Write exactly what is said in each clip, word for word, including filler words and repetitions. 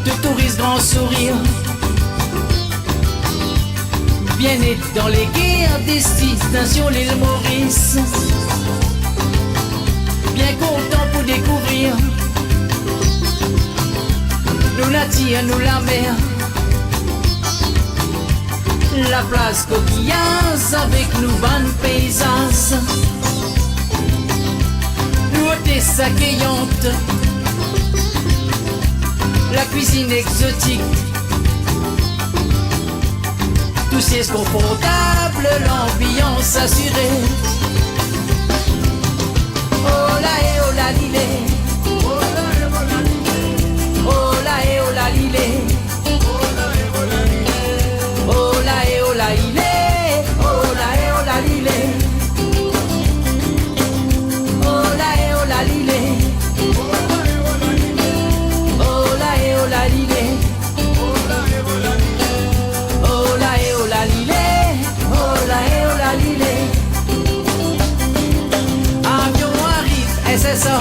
Tout touris gran sourir. Bien-être dans les guerres, destination l'île Maurice. Bien kontan pou dekouvrir nou natir, nou lamer. Laplaz kokiyaz avek nou bann peizaz. Nou otes akeyant, lakwizinn exotik. Tou siez konfortab, lanbians asire. Ola e ola lile. Ola e ola lile. Ola e ola lile, ola e ola lile. Ola e ola lile. Ola e ola lile. Ola e ola lile. Ola e ola lile. Avion ariv, S S A.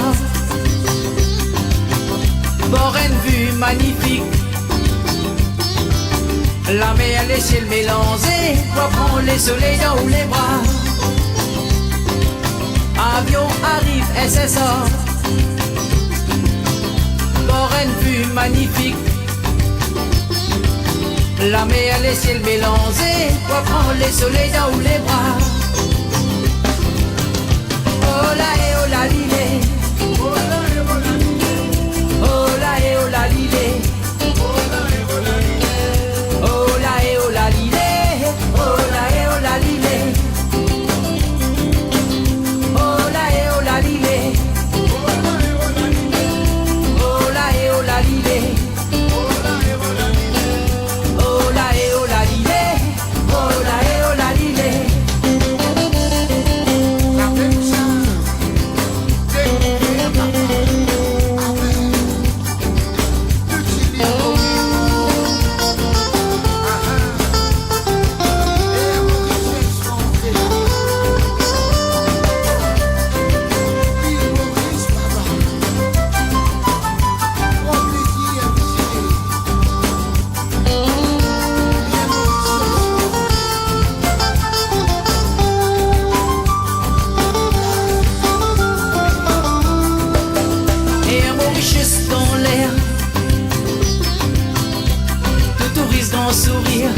Bor enn vi magnifik. Lamer, lesiel melanze, pou pran lesoley dan ou lebra. Avion ariv, S S A. Bor enn vi magnifik. Lamer, lesiel melanze, pou pran lesoley dan ou lebra. Ola e ola lile. Ola e ola lile. Ola e ola lile. Ola e ola lile. Ola e ola lile. Ola e ola lile. Ola e ola lile. Ola e ola lile. Ola e ola lile. Air Mauritius dans l'air. Tout touris gran sourir.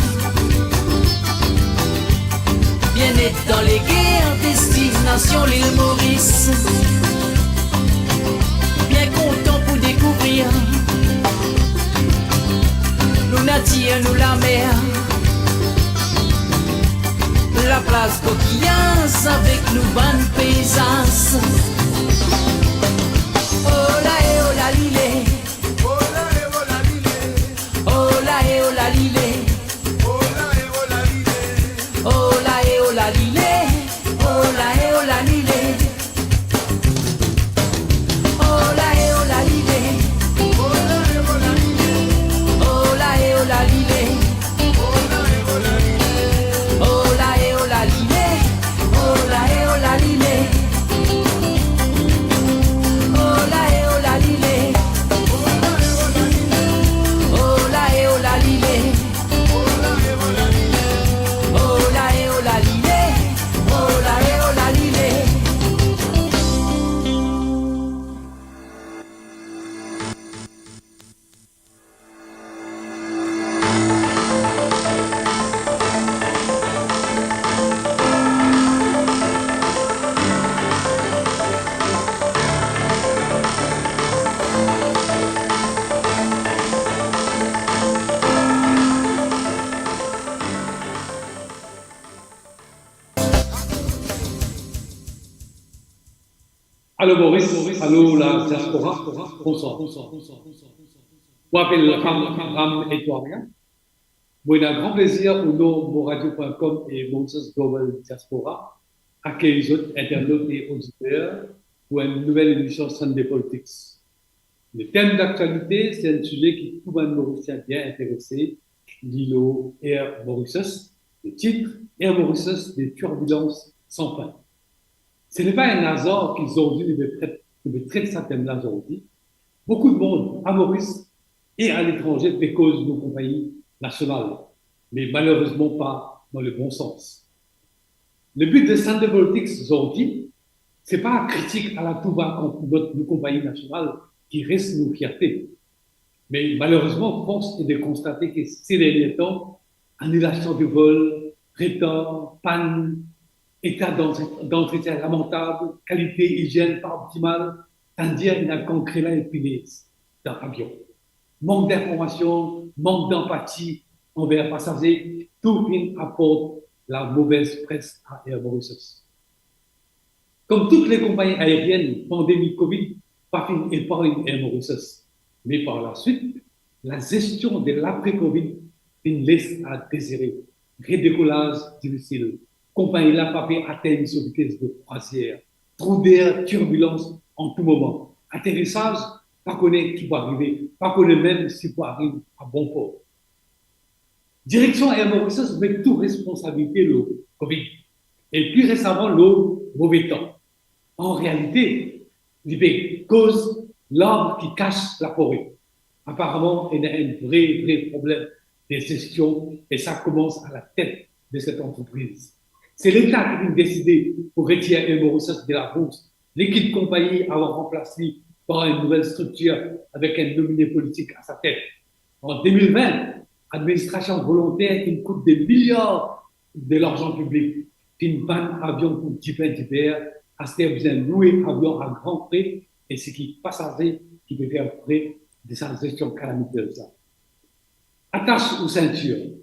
Bien-être dans les guerres, destination l'île Maurice. Bien kontan pou dekouvrir nou natir, nou lamer. Laplaz kokiyaz avek nou bann peizaz. Ola e ola lile. Ola e ola lile. Ola e ola lile. Ola e ola lile. Ola e ola lile. Ola e ola lile. Ola e ola lile. Ola e ola lile. Ola e ola lile. Ola e ola lile. Ola e ola lile. Ola e ola lile. Ola e ola lile. Ola e ola lile. Ola e ola lile. Ola e ola lile. Ola e ola lile. Alo Moris, alo ladiaspora, bonswar. Mo apel Ram, Ram Etwaria. Mo ena gran plezir, o nom Moradio point com e Mauritius Global Diaspora, akey zot, internot e oditer, pou enn nouvel emision Sunday Politics. Le tem daktialite, se enn size ki tou bann Morisien bien interese, li lor Air Mauritius, le tit, Air Mauritius, des turbulences sans fin. Se napa enn azar ki zordi nou pe tret, nou pe tret sa tem la zordi. Boukou dimoun a Moris e aletranze pe koz nou konpagni nasional, me malerezman pa dan le bon sans. Le bi de Thunder Baltics zordi, se pa kritik ala tou va kont nou konpagni nasional ki res nou fierte. Me malerezman, fors e de konstate ki se dernie tan, anilasion de vol, retar, pann, eta d'antre-, d'antretien lamantab, kalite izienn pa optimal, tandir ena kan krela e pinez dan avion. Mank dinformasion, mank danpati anver pasaze, tou finn aport lamove pres a Air Mauritius. Kom tou lekonpagni aerienn, pandemi Covid pa finn epargn Air Mauritius, me par laswit, lazestion de lapre Covid finn les a dezire. Redekolaz difisil, konpagni la pa pe atenn so vites de krwazier, trou der, tirbilans an tou moman, aterisaz, pa kone ki pou arive, pa kone mem si pou ariv a bon por. Direksion Air Mauritius met tou responsabilite lor Covid e pli resaman lor move tan. An realite, li pe koz larb ki kas lafore. Aparaman, ena enn vre, vre problem de zestion e sa koumans a latet de set antrepriz. Se Leta ki finn deside pou retir Air Mauritius de labours, likid konpagni, avan ranplas li par enn nouvel striktir avek enn nomine politik a sa tet. An de mil vin, administrasion volonter ki kout de miliar de larzan piblik, finn bann avion pou dipin diper, aster bizin lwe avion a gran fre, e seki pasaze ki pe fer fre de sa zestion kalamitez la. Atas ou sintir.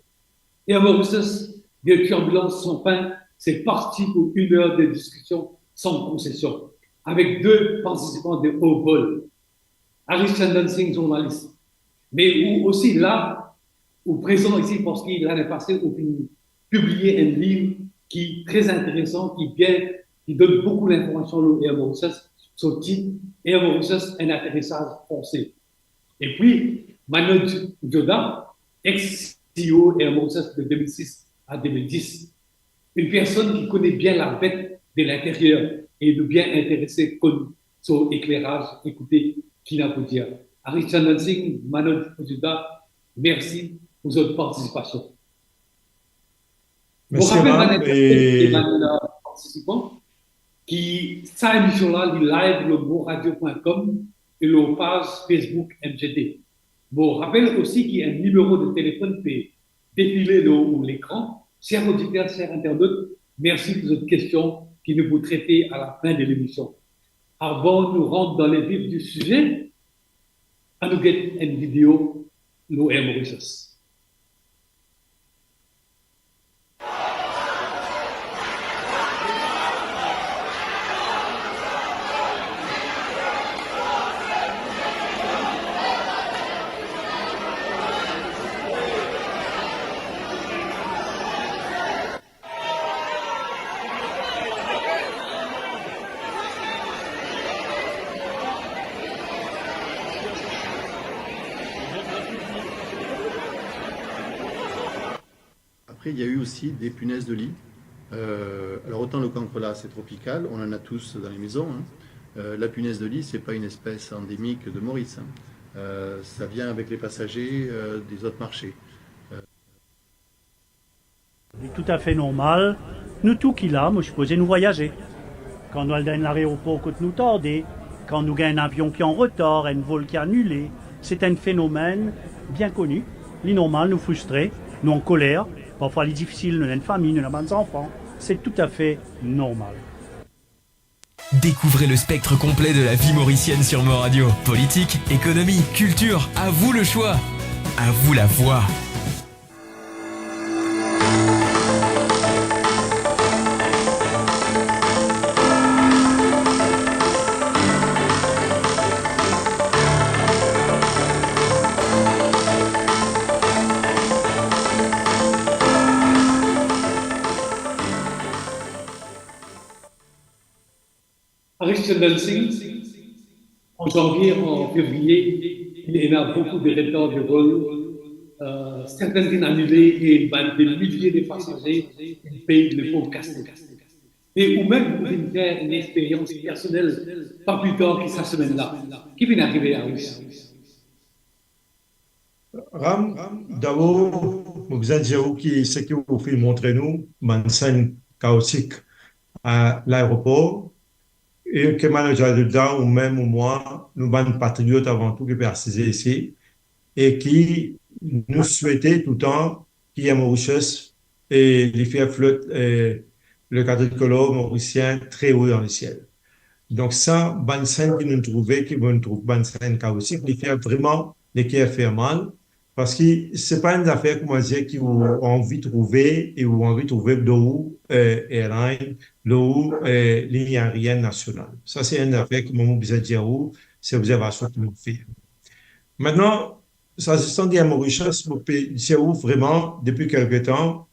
Air Mauritius, de tirbilans san fin, se parti pou enn er de diskision san konsesion, avek de partisipan de o vol. Harish Chandan Singh, zournalis. Me ou osi la, ou prezan isi parski lane pase ou finn pibliye enn liv ki tre interesan, ki bien, ki donn boukou linformasion lor Air Mauritius, so tit Air Mauritius, un atterrissage forcé. E pi, Manoj Jodha, ex-C E O Air Mauritius de de mil sis a de mil dis, enn personn ki kone bien labet de linterier e nou bien interese konn so ekleraz, ekoute ki li ena pou dir. Harish Chandan Singh, Manoj Jodha, mersi pou zot partisipasion. Mo rapel bann invite e bann, euh, partisipan ki sa emision la, li live lor moradio pwin kom e lor paz Facebook M G D. Mo rapel osi ki enn nimero de telefonn pe defile lor ou lekran. Ser oditer, ser internat, mersi pou zot kestion ki nou pou trete a lafin de lemision. Avan nou rant dan le vif di size, anou get enn video lor Air Mauritius. Après, il y a eu aussi des punaises de lit. Euh, alors, autant le cancrelat, c'est tropical, on en a tous dans les maisons, hein. Euh, la punaise de lit, c'est pas une espèce endémique de Maurice, hein. Euh, ça vient avec les passagers, euh, des autres marchés. Euh, Li toutafe normal, nou tou ki la, mo sipoze nou vwayaze. Kan nou al dan enn laeropor kot nou tarde, kan nou gagn enn avion ki an retar, enn vol ki anile, se enn fenomenn bien koni. Li normal, nou fristre, nou ankoler, parfwa li difisil, nou ena enn fami, nou ena bann zanfan. Se toutafe normal. Découvrez le spectre complet de la vie mauricienne sur Mo Radio. Politique, économie, culture, à vous le choix. À vous la voix. Harish Chandan Singh, an zanvie, an fevriye, ena boukou de retar de vol, euh, sertin finn anile e bann de milie de pasaze finn pey lepov kase. E ou mem, ou finn fer enn experians personel, pa pli tar ki sa semenn la. Ki finn arive, Harish? Ram, dabor, mo bizin dir ou ki seki ou finn montre nou, bann senn kaotik a laeropor, e ki mannadra de dan, ou mem ou mwa, nou bann patriot avan tou ki pe asize isi, e ki nou swete toultan ki Air Mauritius e li fer flot, e, le quadricolore morisien tre o dan lesiel. Donk sa, bann senn ki nou trouve, ki nou trouv bann senn kaotik, li fer vreman leker fer mal, parski se pa enn zafer, kouma dir, ki ou anvi trouve e ou anvi trouve lor ou, e, airline, lor ou, e, lign aerienn nasional. Sa se enn zafer ki mwa mo bizin dir ou, se obzervasion ki mo fer. Aster, sazisan de Air Mauritius, mo pe dir ou vreman, depi kelke tan,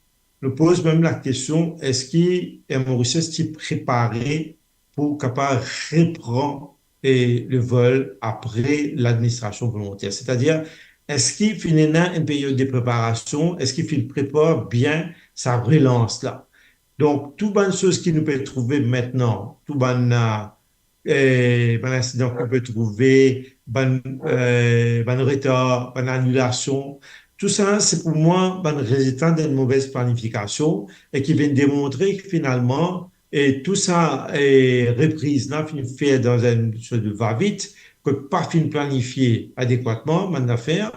nou poz mem lakestion, eski Air Mauritius ti prepare pou kapav repran, e, le vol apre ladministrasion volonter? Setadir, eski finn ena enn period de preparasion? Eski finn prepar bien sa relans la? Donk, tou bann soz ki nou pe trouve aster, tou bann, e, bann insidan ki nou pe trouve, bann, e, bann retar, bann anilasion, tousala, se pou mwa bann rezilta d'enn move planifikasion e ki vinn demontre ki finalman, e, tou sa, e, repriz la finn fer dan enn sort de va-vit, ki pa finn planifie adekwatman, bann zafer,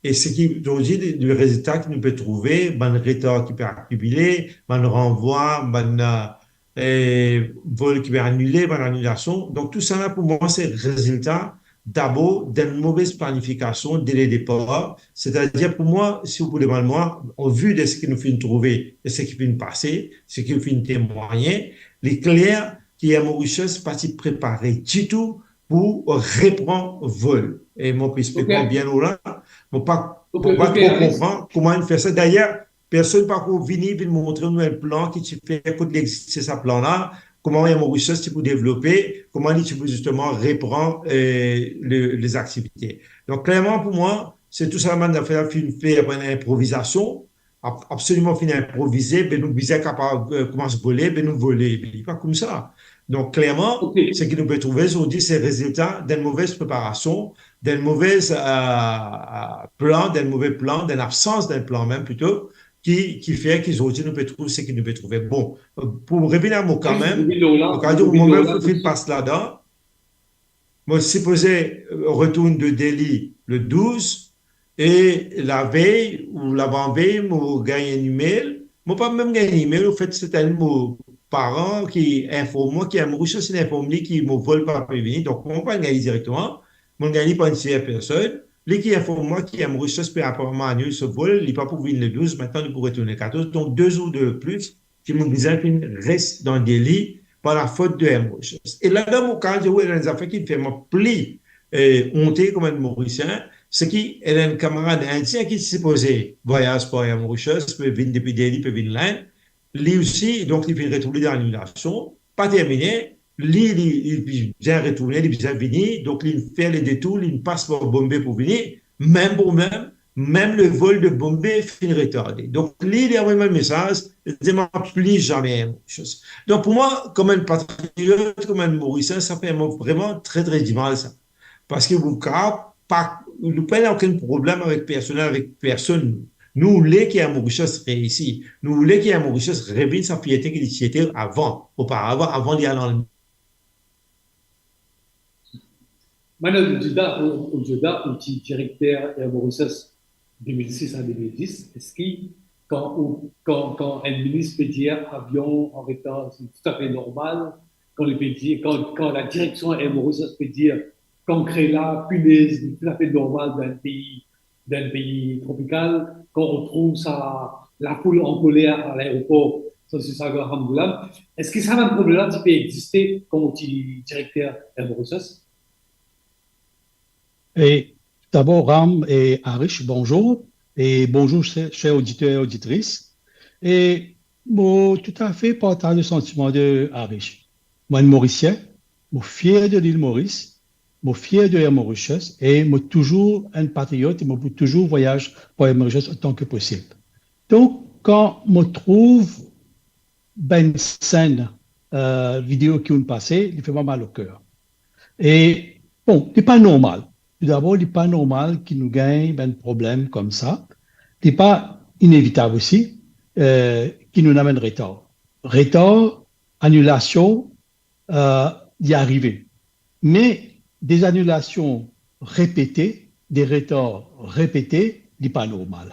e seki zordi, le rezilta ki nou pe trouve, bann retar ki pe akimile, bann ranvwa, bann, e, vol ki pe anile, bann anilasion. Donk, tousala pou mwa, se rezilta dabor d'enn move planifikasion de le depar. Setadir, pou mwa, si ou pou demann mwa, o vi de seki nou finn trouve e seki finn pase, seki finn temwagne, li kler ki Air Mauritius pa ti prepare ditou pou repran vol. E mo pe explik mwa bien lor la, mo pa, mo pa tro konpran kouma inn fer sa. Dayer, personn pa pou vini, vinn montre nou enn plan ki ti fer kot li existe sa plan la, kouma Air Mauritius ti pou devlope, kouma li ti pou zisteman repran, e, le, lezaktivite. Donk, klerman, pou mwa, se tou sa bann zafer la finn fer par enn inprovizasion, ab-, absoliman finn inprovize, be nou bizin kapav, e, koumans vole, be nou vole, be li pa koumsa. Donk, klerman, seki nou pe trouve zordi, se rezilta d'enn move preparasion, d'enn move, e, plan, d'enn move plan, d'enn absans d'enn plan mem plito, ki, ki fer ki zordi nou pe trouv seki nou pe trouve. Bon, pou revinn a mo ka mem, mo ka dir, mo mem finn pas ladan, mo sipoze, e, retourn de Delhi le douz, e lavey ou lavanvey, mo gagn enn email. Mo pa mem gagn email, anfet, se enn mo paran ki inform mwa, ki Air Mauritius inn inform li ki mo vol pa pe vini, donk mo pa gagn li direkteman, mo gagn li par enn tierz personn, li ki inform mwa ki Air Mauritius pe aparamman anil so vol, li pa pou vinn le douz, aster li pou retourn le katorz, donk de zour de plis, ki mo bizin finn res dan Delhi par lafot de Air Mauritius. E ladan mo ka dir ou, ena enn zafer ki fer mwa pli, e, onte kouma enn Morisien, seki ena enn kamarad Indien ki ti sipoze vwayaz par Air Mauritius, pe vinn depi Delhi, pe vinn Lind, li osi, donk li finn retrouv li dan lanilasion, pa termine, li, li, li bizin retourne, li bizin vini, donk li fer le detour, li pas par Bombay pou vini, mem problem, mem le vol de Bombay finn retarde. Donk li, li avoy mwa mesaz, li dir mwa pli zame Air Mauritius. Donk pou mwa, kouma enn patriot, kouma enn Morisien, sa fer mwa vreman tre, tre dimal sa. Parski nou ka pa, nou pena okenn problem avek personel, avek personn. Nou oule ki Air Mauritius reisi. Nou oule ki Air Mauritius revinn sa fierte ki li ti ete avan, oparavan, avan li al an Manuel Ojeda, ou, Ojeda, ou ti direkter Air Mauritius de mil sis a de mil dis, eski kan ou, kan, kan enn minis pe dir avion an retar, se toutafe normal, kan li pe dir, kan, kan ladireksion Air Mauritius pe dir, kankre la, pinez, se toutafe normal dan enn pei, dan enn pei tropikal, kan ou trouv sa lafoul an koler a laeropor, sa, se sa Graham Doolan. Eski sa mem problem la ti pe existe kan ou ti direkter Air Mauritius? E dabor, Ram e Arish, bonzour. E bonzour, ser, ser oditer e oditris. E mo toutafe partaz le santiman de Arish. Mo enn Morisien, mo fier de lil Moris, mo fier de Air Mauritius e mo touzour enn patriot e mo pou touzour vwayaz par Air Mauritius otan ki posib. Donk, kan mo trouv bann senn, e, video ki inn pase, li fer mwa mal oker. E, bon, li pa normal. Toudabor, li pa normal ki nou gagn bann problem koumsa. Li pa inevitab osi, eh, ki nou ena bann retar. Retar, anilasion, eh, li arive. Me de zanilasion repete, de retar repete, li pa normal.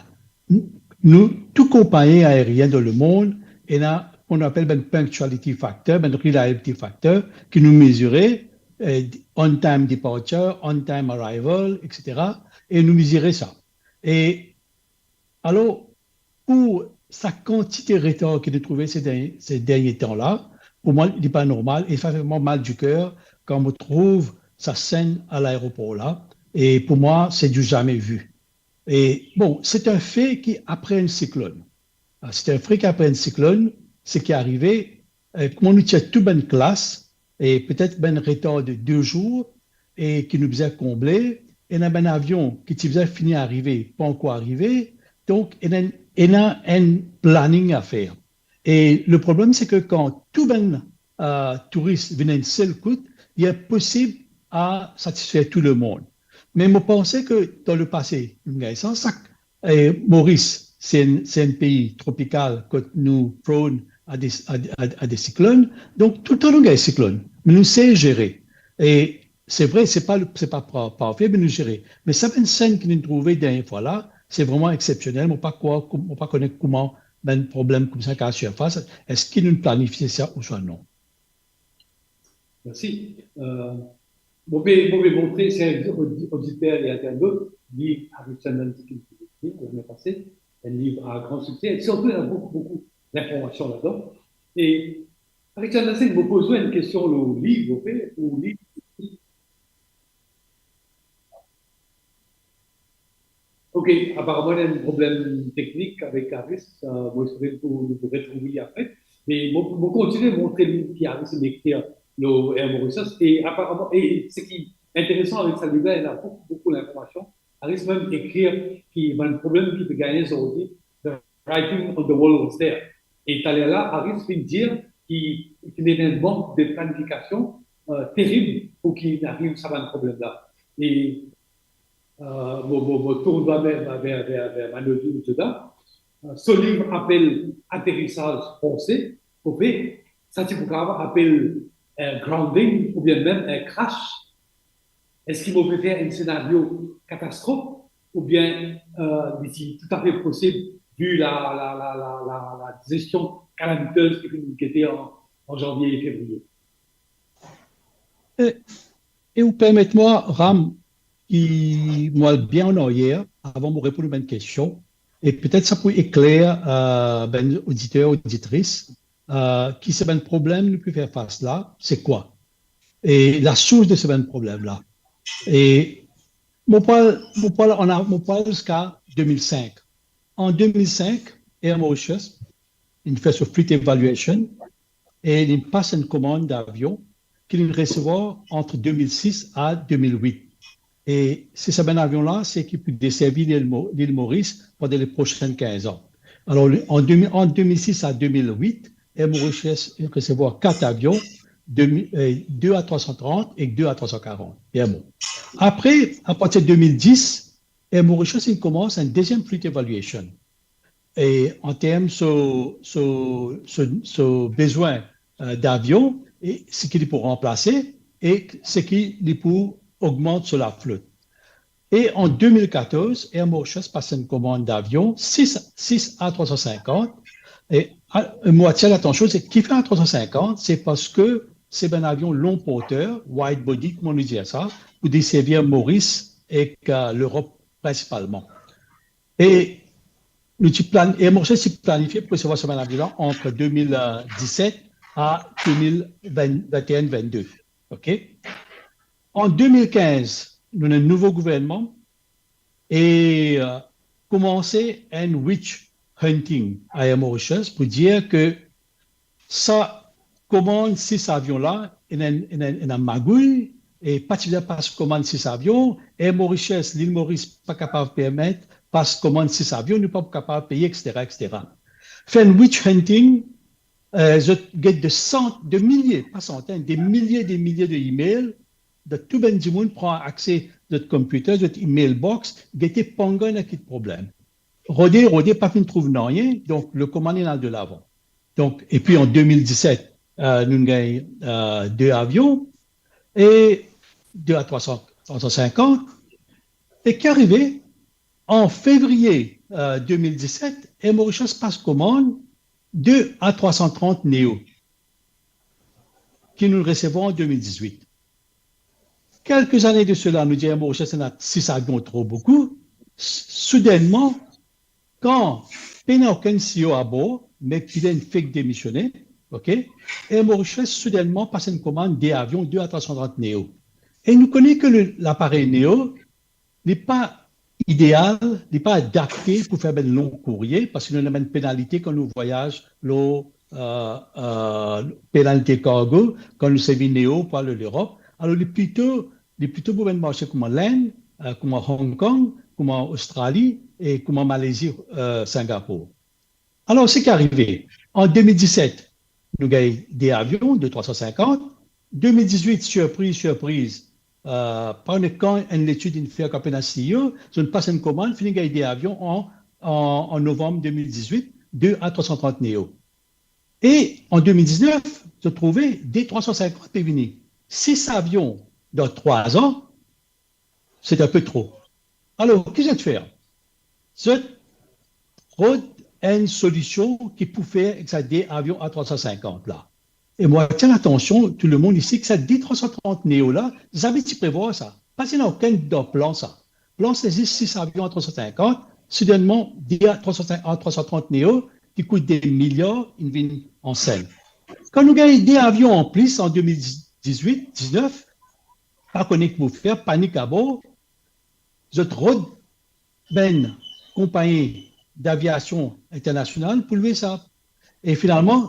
Nou, tou konpagni aerien dan lemond, ena ki nou apel bann punctuality factor, bann reliability factor, ki nou mezire, eh, on time departure, on time arrival, et cetera. E nou mezire sa. E alor, pou sa kantite retar ki nou trouve se dernie, se dernie tan la, pou mwa, li pa normal e sa fer mwa mal diker kan mo trouv sa senn a laeropor la. E pou mwa, se du jamais vu. E bon, se enn fe ki apre enn siklonn, ah, se enn fe ki apre enn siklonn, seki arive, eh, kouma nou ti ena tou bann klas, e petet bann retar de de zour, e ki nou bizin konble, ena bann avion ki ti bizin fini arive, pa ankor arive, donk ena, ena enn planning a fer. E le problem, se ke kan tou bann, eh, touris vinn enn sel kout, li inposib a satisfer tou lemond. Me mo panse ke dan lepase, nou gagn sa, sak, eh, Moris, se enn, se enn pei tropikal kot nou prone a de, a, a, a de siklonn. Donk, toultan nou gagn siklonn. Me nou sey zere. E se vre, se pa, se pa pa-, parfe, me nou zere. Me sa bann senn ki nou trouve dernie fwa la, se vreman exsepsionel. Mo pa krwar, mo pa kone kouma bann problem koumsa kapav sirfas. Eski nou planifie sa ouswa non? Mersi. Euh, mo pe, mo pe montre, se enn odi-, oditer e internat, liv Harry Chapman ki nou pe ekrir lane pase, enn liv a gran sikse, e sirtou ena boukou, boukou linformasion ladan. E Harry Chapman, mo poz ou enn kestion lor liv, ou pe, ou liv. Ok, aparaman, ena enn problem teknik avek Harry, euh, mo espere nou pou, nou pou retrouv li apre. Me mo, mo kontinie montre li ki Harry inn ekrir lor Air Mauritius. E aparaman, e seki interesan avek sa liv la, ena boukou, boukou linformasion. Harry mem ekrir ki bann problem ki pe gagne zordi, the writing on the wall was there. E taler la, Harry finn dir ki, ki ena enn mank de planifikasion, euh, terib pou ki ariv sa bann problem la. E Euh, mo, mo, mo tourn mwa ver, ver, ver, ver Manoli Djoda. Euh, so liv apel Atterrissage forcé, ou pe, sa ti pou kapav apel, euh, grounding oubien mem, euh, crash. Eski mo pe fer enn senario katastrof oubien, euh, li ti toutafe posib vi la, la, la, la, la, la zestion kalamitez ki finn gete an, an zanvie e fevriye? E, e ou permet mwa, Ram, ki mo al bien an aryer, avan mo reponn ou bann kestion, e petet sa pou ekler, euh, bann oditer, oditris, euh, ki sa bann problem nou pe fer fas la, se kwa? E lasours de sa bann problem la. E mo pou al, mo pou al an, mo pou al ziska de mil senk. An de mil senk, Air Mauritius, inn fer so fleet evaluation, e li pas enn komann davion ki li resevwar ant de mil sis a de mil wit. E se sa bann avion la, seki pou deservi lil Mo-, lil Moris pandan le prosin kinz an. Alor, li, an de mil, ant de mil sis a de mil wit, Air Mauritius inn resevwar kat avion, de mi-, eh, de A trwa san trant ek de A trwa san karant, Air Mau. Apre, apartir de de mil dis, Air Mauritius inn koumans enn deziem fleet evaluation. E an term so, so, so, so bezwin, eh, davion, e seki li pou ranplase, e seki li pou ogmant so laflot. E an de mil katorz, Air Mauritius pas enn komann davion, sis, sis A trwa san sinkant. E a, mo atir latansion, se ki fer A trwa san sinkant, se parski se bann avion long porter, wide body, kouma nou dir sa, pou deservi Moris ek, eh, Lerop prinsipalman. E nou ti plan-, Air Mauritius ti planifie pou resevwar sa bann avion la ant de mil diset a de mil vin, vin e enn, vin de. Ok? An de mil kinz, nou ena enn nouvo gouvernman e, eh, koumanse enn witch hunting a Air Mauritius pou dir ki sa komann sis avion la, ena, ena, ena magouy, e pa ti bizin pas komann sis avion, Air Mauritius, Lil Moris pa kapav permet pas komann sis avion, nou pa pou kapav peye, et cetera, et cetera. Fer enn witch hunting, eh, zot get de sant, de milie, pa santenn, de milie, de milie de email, Donk tou bann dimoun pran akse zot computer, zot email box, gete pa'nn gagn enn kit problem. Rode, rode, pa finn trouv nanye, donk le komann inn al delavan. Donk, epi an de mil diset, euh, nou gagn, euh, de avion, e de A trwa san, trwa san sinkant. E ki arive, an fevriye, euh, de mil diset, Air Mauritius pas komann de A trwa san trant Neo, ki nou resevwar an de mil dizwit. Kelke zane de sela, nou dir Air Mauritius ena sis avion tro boukou. S-, soudennman, kan pena okenn C E O abor, me ki inn fek demisione, ok, Air Mauritius soudennman pas enn komann de avion, de A trwa san trant Neo. E nou kone ke le, laparey Neo, li pa ideal, li pa adapte pou fer bann long kourye, parski nou ena bann penalite kan nou vwayaz lor, euh, euh, penalite kargo, kan nou servi Neo pou al Lerop. Alor, li plito, li plito pou bann marse kouma Lenn, euh, kouma Hong Kong, kouma Ostrali e kouma Malezi, euh, Singapour. Alor, seki arive, an de mil diset, nou gagn de avion, de trwa san sinkant. De mil dizwit, sirpriz, sirpriz, euh, pa okenn letid inn fer, kan pena C E O, zot pas enn komann, fini gagn de avion an, an, an novanm de mil dizwit, de A trwa san trant Neo. E an de mil diznef, zot trouve de trwa san sinkant pe vini. Sis avion dan trwa an, se enn pe tro. Alor, ki zot fer? Zot rod enn solision ki pou fer ek sa de avion A trwa san sinkant la. E mo atir latansion tou lemonn isi ki sa de trwa san trant Neo la, zame ti prevwar sa. Pa ti ena okenn dan plan sa. Plan se zis sis avion A trwa san sinkant, soudennman de A trwa san sinkant, A trwa san trant Neo ki kout de miliar, inn vinn an senn. Kan nou gagn de avion anplis an de mil dizwit, diznef, pa kone ki pou fer, panik abor, zot rod bann konpagni daviasion internasional pou lwe sa. E finalman,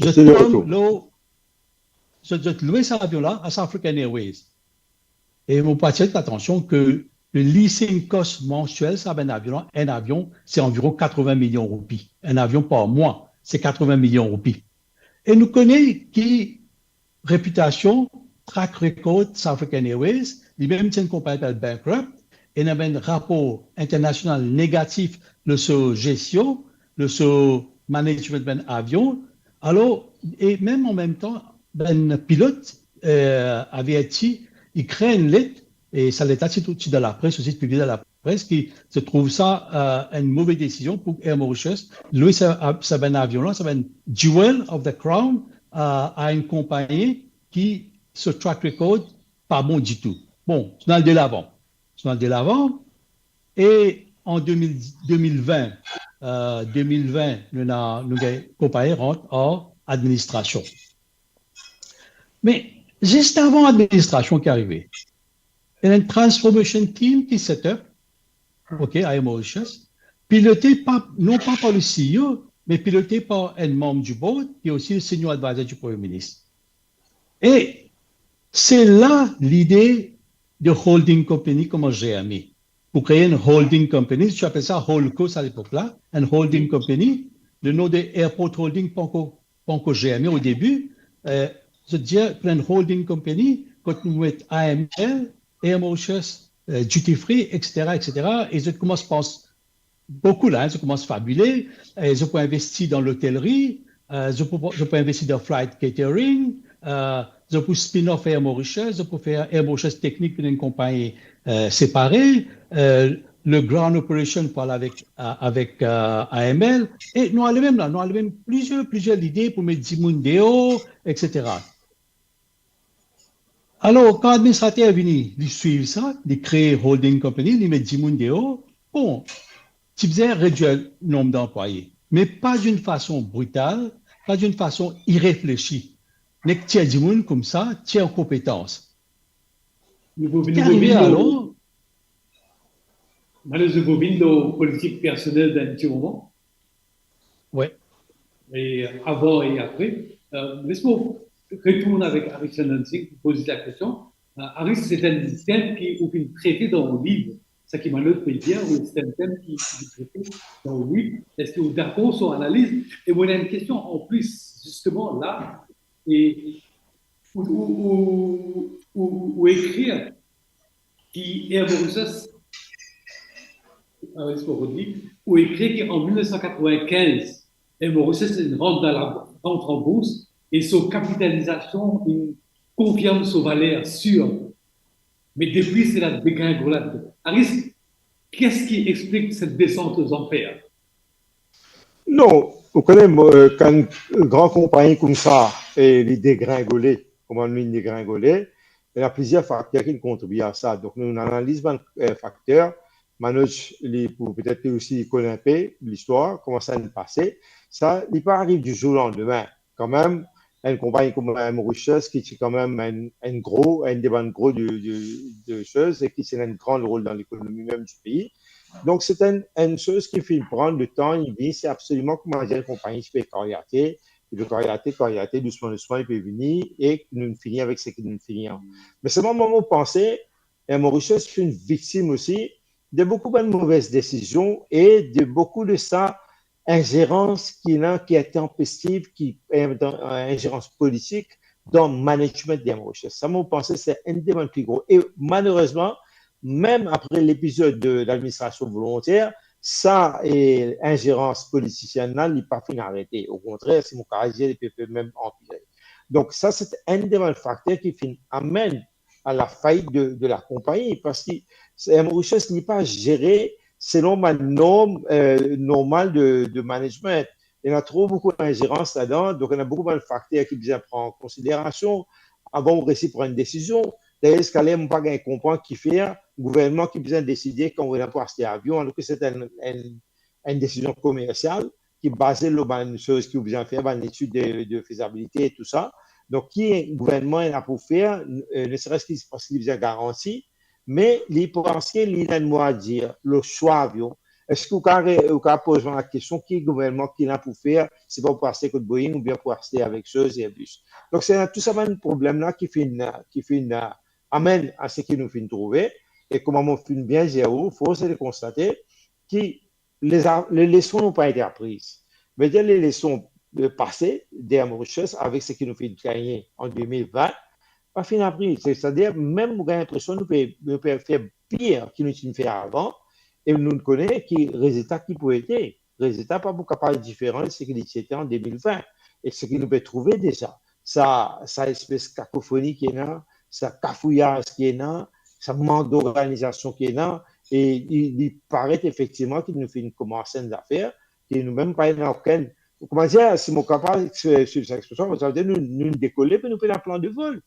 zot Seigneur tom Otto. Lor, zot, zot lwe sa avion la a South African Airways. E mo pou atir latansion ke le leasing cost mansiel sa bann avion la, enn avion, se anviron katrevin milion roupi. Enn avion par mwa, se katrevin milion roupi. E nou kone ki repitasion, track record South African Airways, li mem ti enn konpagni pe al bankrupt, ena bann rapor internasional negatif lor so gestion, lor so management bann avion. Alor, e mem an mem tan, bann pilot, euh, averti, ekrir enn let, e sa let la ti, ti dan lapres osi, ti piblie dan lapres, ki zot trouv sa, euh, enn move desizion pou Air Mauritius lwe sa, sa bann avion la, sa bann jewel of the crown, euh, a enn konpagni ki so track record pa bon ditou. Bon, nou al delavan. Nou al delavan, e an de mil, de mil vin, euh, de mil vin, nou ena, nou gagn konpagni rant an administrasion. Me zis avan administrasion ki arive, ena enn transformation team ki set up, ok, Air Mauritius, pilote pa, non pa par le C E O, me pilote par enn manm du board, ki osi le senior advisor du Premier Ministre. E se la lide de holding company koumans germe. Pou kree enn holding company, zot ti apel sa Holdco sa lepok la, enn holding company, le nom de Airport Holding pankor, pankor germe o debi, euh, zot dir pou enn holding company, kot nou met A M L, Air Mauritius, euh, duty free, et cetera, et cetera, e zot koumans pans boukou la, hein, zot koumans fabile, euh, zot pou investi dan lotelri, euh, zot pou, zot pou investi dan flight catering, euh, zot pou spin off Air Mauritius, zot pou fer Air Mauritius Technique pou enn konpagni, euh, separe, euh, le ground operation pou al avek, euh, avek, euh, A M L, e nou ale mem la, nou ale mem plizier, plizier lide pou met dimoun deor, et cetera. Alor, kan administrater vini, li swiv sa, li kree holding company, li met dimoun deor, bon, ti bizin redwir nonb danplwaye, me pa d'enn fason brital, pa d'enn fason ireflesi. Nek tir dimoun koumsa, tir konpetans. Nou pou, ki nou pou arive vinn lor, alor? Male, nou pou vinn lor politik personel dan enn ti moman. Wi. E avan e apre, euh, les mo retourn avek Harry Shannon Singh pou poz li la kestion. Euh, Harry, se enn tem ki ou finn trete dan ou liv, Saki Manot pe dir, ou se enn tem ki, ki trete dan ou liv. Eski ou dakor so analiz? E mo ena enn kestion anplis, zisteman, la, e ou, ou, ou, ou, ou ekrir ki Air Mauritius, ah, se pou dir, ou ekrir ki an mil nef san katrevinkinz, Air Mauritius inn rant dan la, rant an bours e so kapitalizasion inn konfirm so valer sir. Me depi, se la degringolad. Aris, kies ki explik set desant aux enfers? Non, ou kone, mo, euh, kan enn gran konpagni koumsa, e li degringole, kouma li degringole, ena plizier fakter ki kontribie a sa. Donk, nou analiz bann, euh, fakter. Manoj, li pou petet li osi konn enpe listwar, kouma sa inn pase. Sa, li pa ariv di zour landime. Kanmem, enn konpagni kouma Air Mauritius, ki ti kanmem enn, enn gro, enn de bann gro de, de, de soz, e ki ti ena enn gran rol dan lekonomi mem di pei. Donk, se enn, enn soz ki finn pran letan, li vini, se absoliman kouma dir enn konpagni ki pe karyate, li pe karyate, karyate, dousman, dousman, li pe vini, e nou fini avek seki nou fini an. Me selman, mwa, mo panse, Air Mauritius finn viktim osi de boukou bann move desizion e de boukou de sa inzerans ki ena, ki intempestiv, ki, eh, dan, eh, inzerans politik dan management de Air Mauritius. Sa, mo panse, se enn de bann pli gro. E malerezman, mem apre lepizod de ladministrasion volonter, sa, eh, inzerans politisienn la, li pa finn arete. Okontrer, si mo kapav dir, li pe, pe mem anpire. Donk, sa, se enn de bann fakter ki finn amenn a la fayit de, de la konpagni, parski Air Mauritius, li pa zere selon bann norm, eh, normal de, de management. Ena tro boukou inzerans ladan, donk ena boukou bann fakter ki bizin pran an konsiderasion avan ou resi pran enn desizion. Dayer, ziska ler, mo pa gagn konpran kifer gouvernman ki bizin deside kan ou ena pou aste avion, alor ki se enn, enn, enn desizion komersial ki baze lor bann soz ki ou bizin fer, bann etid de, de fezabilite e tou sa. Donk, ki gouvernman ena pou fer, eh, ne seres ki parski li bizin garanti, me li, parski li ena enn mo a dir lor swa avion. Eski ou kapav re-, ou kapav poz mwa lakestion, ki gouvernman ki ena pou fer, si pa pou aste kot Boeing oubien pou aste avek soz Airbus? Donk, se tou sa bann problem la ki finn, ki finn, eh, amenn a seki nou finn trouve. E kouma mo finn bien dir ou, fors est de constater ki les a-, les leçons n'ont pas été apprises. Vedir, les leçons, eh, pase de Air Mauritius avek seki nou finn gagne an de mil vin, pa finn apri. Setadir, mem mo gagn linpresion nou pe, nou pe fer pir ki nou ti finn fer avan, e nou kone ki rezilta ki pou ete. Rezilta pa pou kapav diferan de seki li ti ete an de mil vin, e seki nou pe trouve deza. Sa, sa espes kakofoni ki ena, sa kafouyaz ki ena, sa mank dorganizasion ki ena, e li, li paret efektivman ki nou finn koumans enn zafer, ki nou mem pa ena okenn, kouma dir, si mo kapav swiv sa expresion, sa vedir nou, nou dekole, me nou pena plan de vol.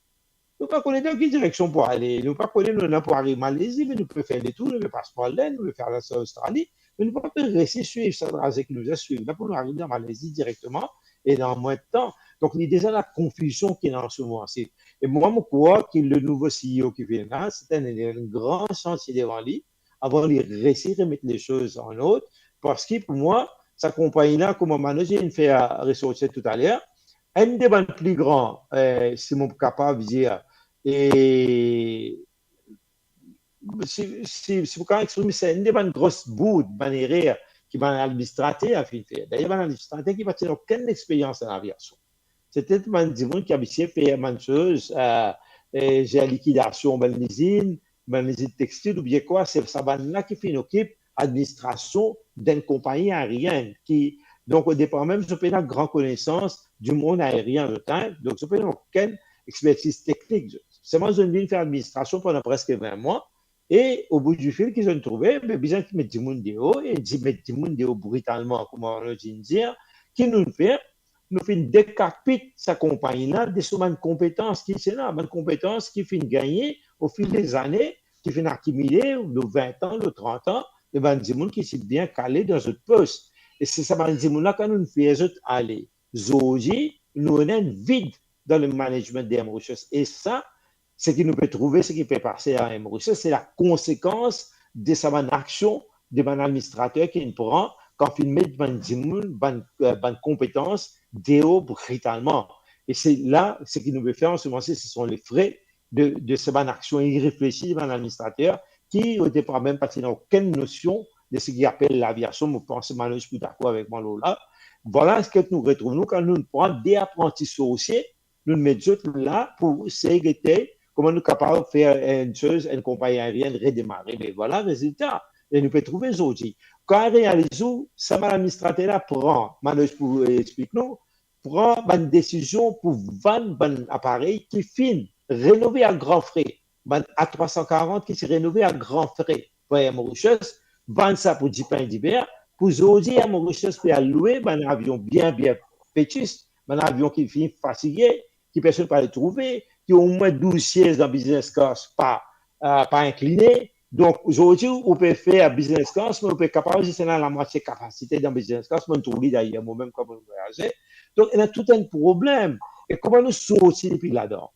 Nou pa kone dan ki direksion pou ale, nou pa kone nou ena pou ariv Malezi, me nou pe fer detour, nou pe pas par Lenn, nou pe fer Ostrali, me nou pa pe resi swiv sa traze ki nou bizin swiv la pou nou ariv dan Malezi direkteman e dan mwin de tan. Donk, li deza la konfizion ki ena an se moman si. E mwa, mo krwar ki le nouvo C E O ki vinn la, se enn, enn gran santie devan li, avan li resi remet lesoz an ord, parski pou mwa, sa konpagni la, kouma Manoj inn fer resorti toutaler, enn de bann pli gran, eh, si mo kapav dir, e si, si, si mo kapav exprime, se enn de bann gro bourd, bann erer ki bann administrater finn fer. Dayer, bann administrater ki pa ti ena okenn lexperyans dan laviasion. Se ti bann dimoun ki abitie fer bann soz, eh, eh, zer likidasion bann lizinn, bann lizinn textil oubien kwa, se sa bann la ki finn okip administrasion d'enn konpagni aerienn ki, donk, o depar mem, zot pena gran konesans di mond aerien, zot, hein. Donk, zot pena okenn expertiz teknik, zot. Selman, zot vinn fer administrasion pandan preske vin mwa, e o bout di fil, ki zot trouve, be, bizin met dimoun deor, e di-, met dimoun deor britalman, kouma nou inn dir, ki nou fer, nou finn dekapit sa konpagni la de so bann konpetans ki ti ena, bann konpetans ki finn gagne o fil de zane, ki finn akimile lor vin an, lor trant an, de bann dimoun ki ti bien kale dan zot pos. E se sa bann dimoun la, kan nou fer zot ale, zordi, nou ena enn vid dan le management de Air Mauritius. E sa, seki nou pe trouve, seki pe pase a Air Mauritius, se lakonsekans de sa bann aksion de bann administrater ki inn pran, kan finn met bann dimoun, bann, eh, bann konpetans deor britalman. E se la, seki nou pe fer an se moman si, se sont les frais de, de sa bann aksion ireflesi de bann administrater ki, o depar mem, pa ti ena okenn nosion de seki apel laviasion. Mo panse Manoj pou dakor avek mwa lor la. Vwala seki nou retrouv nou kan nou pran de apranti sorsie, nou met zot la pou sey gete kouma nou kapav fer enn soz, enn konpagni aerienn redemare. Me vwala rezilta. E nou pe trouve zordi. Kan realiz ou, sa bann administrater la pran, Manoj pou, eh, explik nou, pran bann desizion pou vann bann aparey ki finn renove a gran fre, bann A trwa san karant ki ti renove a gran fre par Air Mauritius, vann sa pou dipin diber, pou zordi Air Mauritius pe al lwe bann avion bien, bien vetis, bann avion ki finn fatige, ki personn pa trouve, ki omwin douz siez dan business class pa, eh, pa inkline. Donk, zordi, ou pe fer business class, me ou pe kapav zis ena lamwatie kapasite dan business class, mo trouv li dayer, mwa mem kan mo vwayaze. Donk, ena tou enn problem. E kouma nou sorti depi ladan?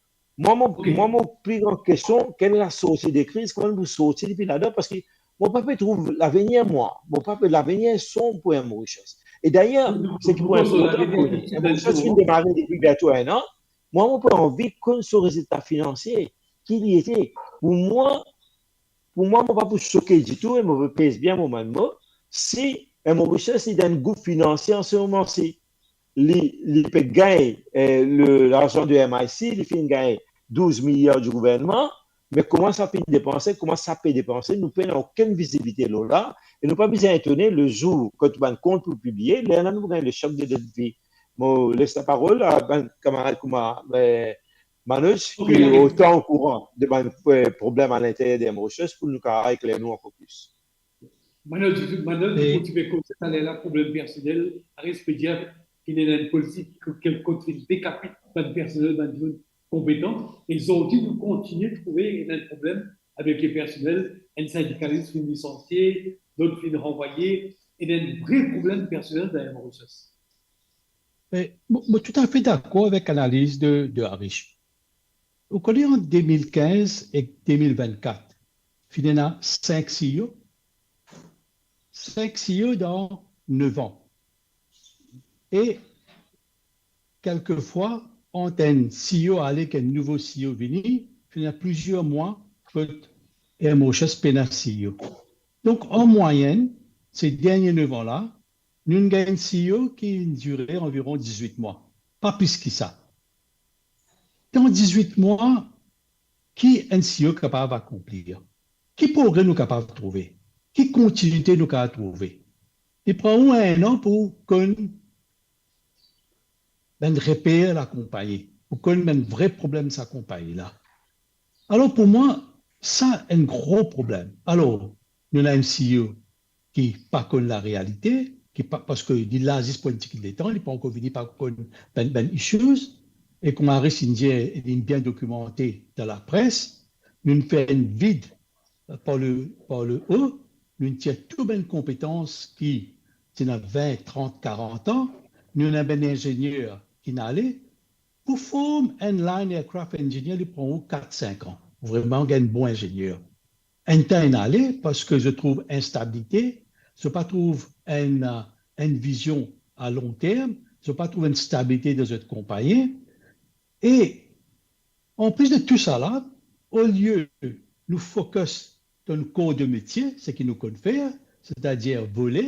Mwa, mo, Ok. mwa, mo pli gran kestion, kel la sorti de kriz, kouma nou sorti depi ladan? Parski mo pa pe trouv lavenir, mwa. Mo pa pe, lavenir sonb pou Air Mauritius. E dayer, Non, seki non, pou non, enport, lavenir, lavenir, Air Mauritius finn demare depi biento enn an. Mwa, mo pe anvi konn so rezilta finansie, ki li ete. Pou mwa, pou mwa, mo pa pou soke ditou, e mo pe pez bien mo bann mo, si Air Mauritius li dan enn gou finansie an se moman si. Li, li pe gagn, eh, le, larzan de M I C, li finn gagn douz miliar di gouvernman, me kouma sa finn depanse, kouma sa pe depanse, nou pena okenn vizibilite lor la, e nou pa bizin etone lezour kot bann kont pou pibliye, lerla nou gagn le shok de notre vie. Mo les laparol a bann kamarad kouma, eh, Manoj, Ok, ki ale. Otan okouran de bann, eh, problem alinteryer de Air Mauritius pou nou kapav ekler nou ankor plis. Manoj, Manoj, E pou ti pe koz taler la, problem personel, Aris pe dir ki ena enn politik ki, ki, ki finn dekapit bann personel, bann dimoun konpetan, e zordi nou kontinie trouve ena enn problem avek le personel, enn sindikalis finn lisansie, lot finn ranvwaye, ena enn vre problem personel dan Air Mauritius. Me mo, mo toutafe dakor avek analiz de, de Aris. Ou kone ant de mil kinz ek de mil vennkat, finn ena sink C E O? Sink C E O dan nef an. E kelkefwa, ant enn C E O ale ek enn nouvo C E O vini, finn ena plizier mwa kot Air Mauritius pena C E O. Donk, an mwayenn, se dernie nef an la, nou gagn enn C E O ki inn dire anviron dizwit mwa, pa plis ki sa. Dan dizwit mwa, ki enn C E O kapav akonplir? Ki progre nou kapav trouve? Ki kontinite nou kapav trouve? Li pran ou enn an pou konn bann reper lakonpagni, pou konn bann vre problem sa konpagni la. Alor, pou mwa, sa enn gro problem. Alor, nou ena enn C E O ki pa konn larealite, ki pa, parski li la zis pou enn tigit letan, li pa ankor vini, pa konn bann, bann issues, e kouma Aris inn dir, li bien dokimante dan lapres, nou fer enn vid par le, par le o, nou tir tou bann konpetans ki ti ena vin, trant, karant an, nou ena bann inzenier ki inn ale, pou form enn line aircraft engineer, li pran ou kat, sink an. Vreman gagn bon inzenier. Enn tan inn ale, parski zot trouv instabilite, zot pa trouv enn, enn vizion a long term, zot pa trouv enn stabilite dan zot konpagni. E anplis de tou sa la, olie nou focus dan nou kor de metie, seki nou konn fer, setadir vole,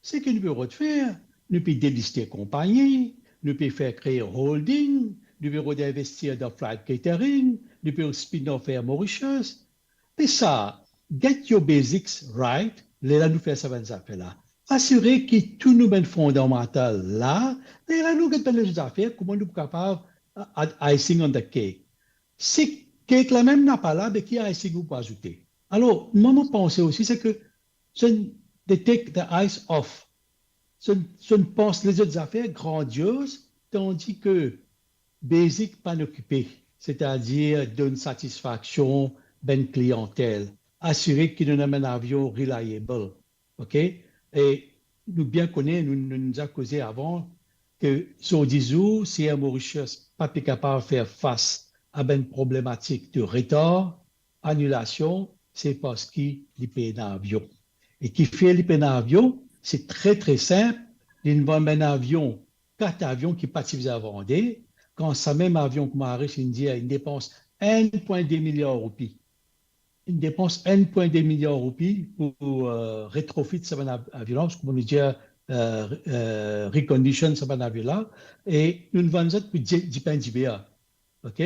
seki nou pe rod fer, nou pe deliste konpagni, nou pe fer kree holding, nou pe rod investir dan flight catering, nou pe spin off Air Mauritius. Me sa, get your basics right, lerla nou fer sa bann zafer la. Asire ki tou nou bann fondamantal la, lerla nou get bann lezot zafer, kouma nou pou kapav add icing on the cake. Si cake la mem napa la, be ki icing ou pou azoute? Alor, mwa, mo panse osi, se ke zot inn take the ice off. Zot inn, zot inn pans lezot zafer grandioz, tandi ke basic pa'nn okipe, setadir donn satisfaksion bann kliantel, asire ki nou ena bann avion reliable, ok? E nou bien kone, nou, nou, nou ti koze avan, ke zordi zour, si Air Mauritius pa pe kapav fer fas a bann problematik de retar, anilasion, se parski li pena avion. E kifer li pena avion? Se tre, tre sinp, li inn vann bann avion, kat avion ki pa ti bizin vande, kan sa mem avion, kouma Aris inn dir, inn depans enn pwin de miliar roupi. Inn depans enn pwin de miliar roupi pou, eh, retrofit sa bann av-, avion la, kouma nou dir, eh, eh, recondition sa bann avion la, e nou vann zot pou di-, dipin diber. Ok?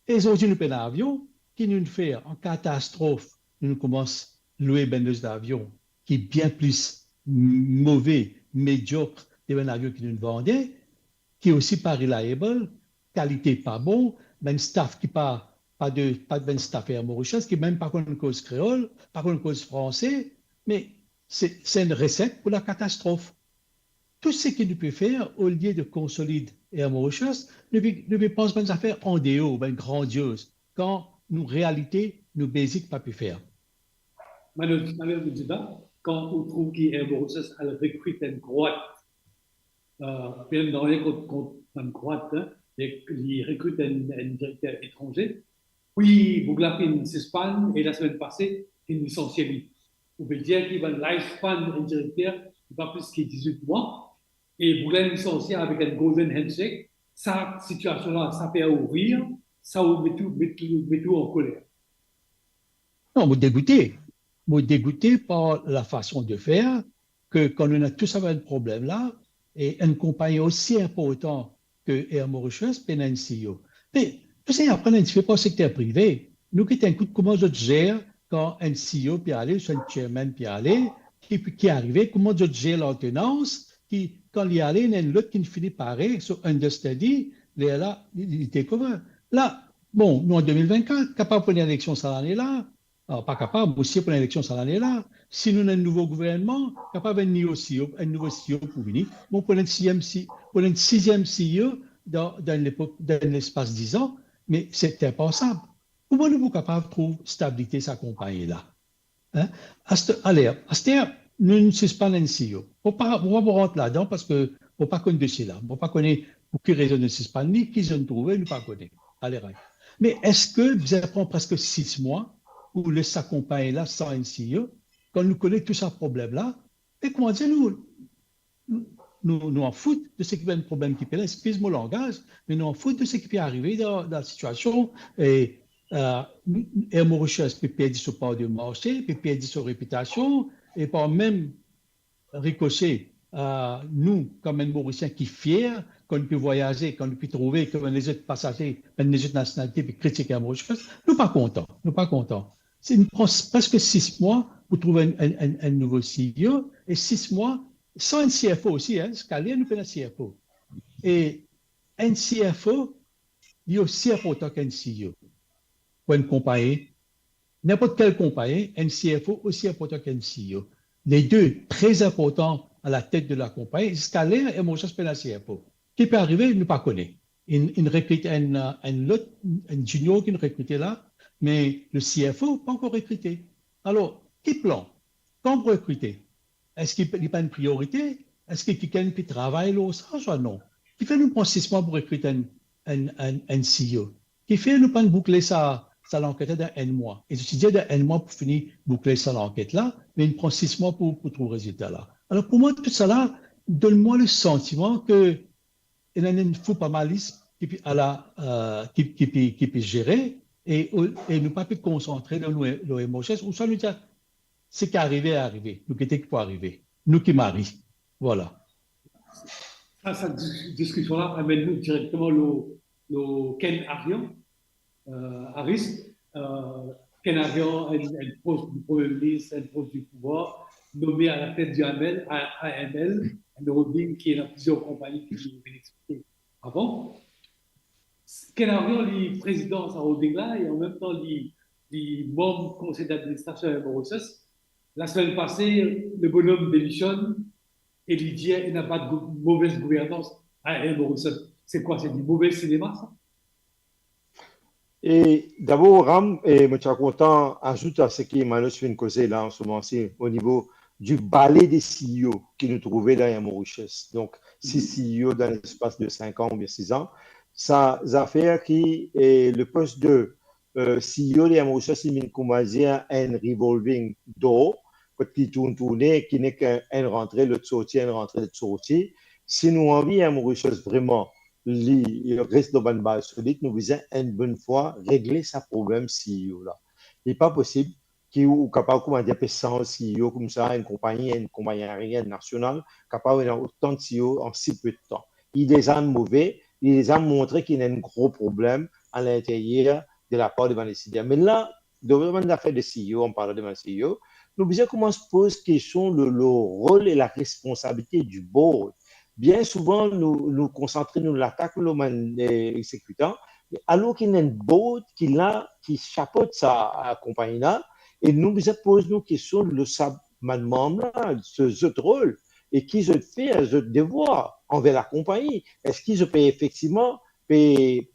E zordi nou pena avion, ki nou fer? An katastrof, nou koumans lwe bann lot avion ki bien plis move, mediok de bann avion ki nou vande, ki osi pa reliable, kalite pa bon, bann staff ki pa, pa de, pa bann staff Air Mauritius, ki mem pa konn koz kreol, pa konn koz franse, me se, se enn reset pou lakatastrof. Tou seki nou pe fer, olie de konsolid Air Mauritius, nou pe, nou pe pans bann zafer andeor, bann grandioz, kan nou realite, nou basic pa pe fer. Manoj, Manoj Mujiba, kan ou trouv ki Air Mauritius al rekrit enn Kroat, euh, pe enn nanye kont, kont bann Kroat, hein, li, li rekrit enn, enn direkter etranze, wi, boug la finn sispann e lasemenn pase, finn lisansie li. Ou pe dir ki bann lifespan enn direkter, li pa plis ki dizwit mwa, e boug la lisansie avek enn golden handshake, sa sitiasion la, sa fer ou rir, sa ou met ou, met, met ou ankoler. Non, mo degoute. Mo degoute par lafason de fer ke kan nou ena tou sa bann problem la, e enn konpagni osi inportan ke Air Mauritius pena enn CEO. Me, nou essaye aprann enn tipe par sekter prive. Nou get enn kout kouma zot zer kan enn CEO pe ale, ouswa enn chairman pe ale, ki, ki arive, kouma zot zer lantenans, ki, kan li ale, ena enn lot ki fini pare, so understudy, lerla, li, li take over. La, bon, nou an de mil vennkat, kapav pou enn eleksion sa lane la, ah, pa kapav, mo sir pou enn eleksion sa lane la. Si nou ena enn nouvo gouvernman, kapav enn nouvo CEO, enn nouvo CEO pou vini. Bon, pou enn siziem, si-, pou enn siziem CEO dan, dan enn lepok, dan enn lespas diz an, me se inpansab. Kouma nou pou kapav trouv stabilite sa konpagni la? Hein? Aster, aler, aster, nou, nou sispann enn CEO. Mo pa, mo pa pou rant ladan parski mo pa konn dosie la. Mo pa kone pou ki rezon nou sispann li, ki zot trouve, nou pa kone. Aler, hein. Me eski bizin pran preske sis mwa pou les sa konpagni la san enn CEO, kan nou kone tou sa problem la? Me kouma dir, nou, nou, nou anfout de seki bann problem ki pe la, exkiz mo langaz, me nou anfout de seki pe arive dan, dan sitiasion, e, euh, Air Mauritius pe perdi so par de marse, pe perdi so repitasion, e par mem rikose, euh, nou, kouma enn Morisien ki fier, kan nou pe vwayaze, kan nou pe trouve ki bann lezot pasaze, bann lezot nasionalite pe kritik Air Mauritius, nou pa kontan, nou pa kontan. Se, li pran preske sis mwa pou trouv enn, enn, enn, enn nouvo CEO, e sis mwa san enn CFO osi, hein, ziska ler nou pena CFO. E enn CFO, li osi inportan ki enn CEO. Pou enn konpagni, ninport kel konpagni, enn CFO osi inportan ki enn CEO. Les deux, très important à la tête de la compagnie. Ziska ler, Air Mauritius pena CFO. Ki pe arive, nou pa kone. Inn, inn rekrit enn, enn lot, enn junior ki inn rekrite la, me le CFO pa ankor rekrite. Alor, ki plan? Kan pou rekrite? Eski li pa enn priorite? Eski kikenn pe travay lor sa, ouswa non? Kifer nou pran sis mwa pou rekrit enn, enn, enn, enn CEO? Kifer nou pa'nn boukle sa, sa lanket la dan enn mwa? E zot ti dir dan enn mwa pou fini boukle sa lanket la, me inn pran sis mwa pou, pou trouv rezilta la. Alor, pou mwa, tou sa la donn mwa le santiman ke ena enn fou pa malis ki pe ala, euh, ki, ki pe, ki pe zere, e, e nou pa pe konsantre lor nou, lor Air Mauritius, ouswa nou dir, seki arive, arive, nou gete ki pou arive. Nou ki mari. Vwala. Sa, sa dis-, diskision la amenn nou direkteman lor, lor Ken Aryan, euh, Arist, euh, Ken Aryan, enn, enn pros di Premie Minis, enn pros di pouvwar, nome a la tet di A M L, A-, A M L, enn holding ki ena plizier konpagni ki nou vinn explike avan. Ken Aryan, li prezidan sa holding la, e an mem tan, li, li manm konsey d'administrasion Air Mauritius. Lasemenn pase, le bonom demisionn e li dir ena bad gou-, movez gouvernans a Air Mauritius. Se kwa, se di move sinema, sa? E dabor, Ram, e mo ti a kontan azout a seki Manoj finn koze la, an se moman si, o nivo di bale de CEO ki nou trouve dan Air Mauritius. Donk, sis CEO dan lespas de sink an oubien sis an. Sa zafer ki, e, le pos de, euh, CEO de Air Mauritius, li vinn kouma dir enn revolving door, kot ki tourn tourne, ki nek enn rantre, lot sorti, enn rantre, lot sorti. Si nou anvi Air Mauritius vreman li res lor bann baz solid, nou bizin enn bonn fwa regle sa problem CEO la. Li pa posib ki ou, ou kapav, kouma dir, pe sanz CEO koumsa, enn konpagni, enn konpagni aerien nasional, kapav ena otan de CEO an si pe de tan. Li deza move, li deza montre ki ena enn gro problem a linteryer de lapar de bann desider. Me la, dan bann zafer de C E O, an parlan de bann C E O, nou bizin koumans poz kestion lor, lor rol e laresponsabilite di board. Bien souvan, nou, nou konsantre nou latak lor bann, eh, egzekitan, alor ki ena enn board ki la, ki shapot sa, eh, konpagni la, e nou bizin poz nou kestion lor sa bann manm la, so zot rol, e ki zot fer, zot devwar anver lakonpagni. Eski zot pe efektivman pe,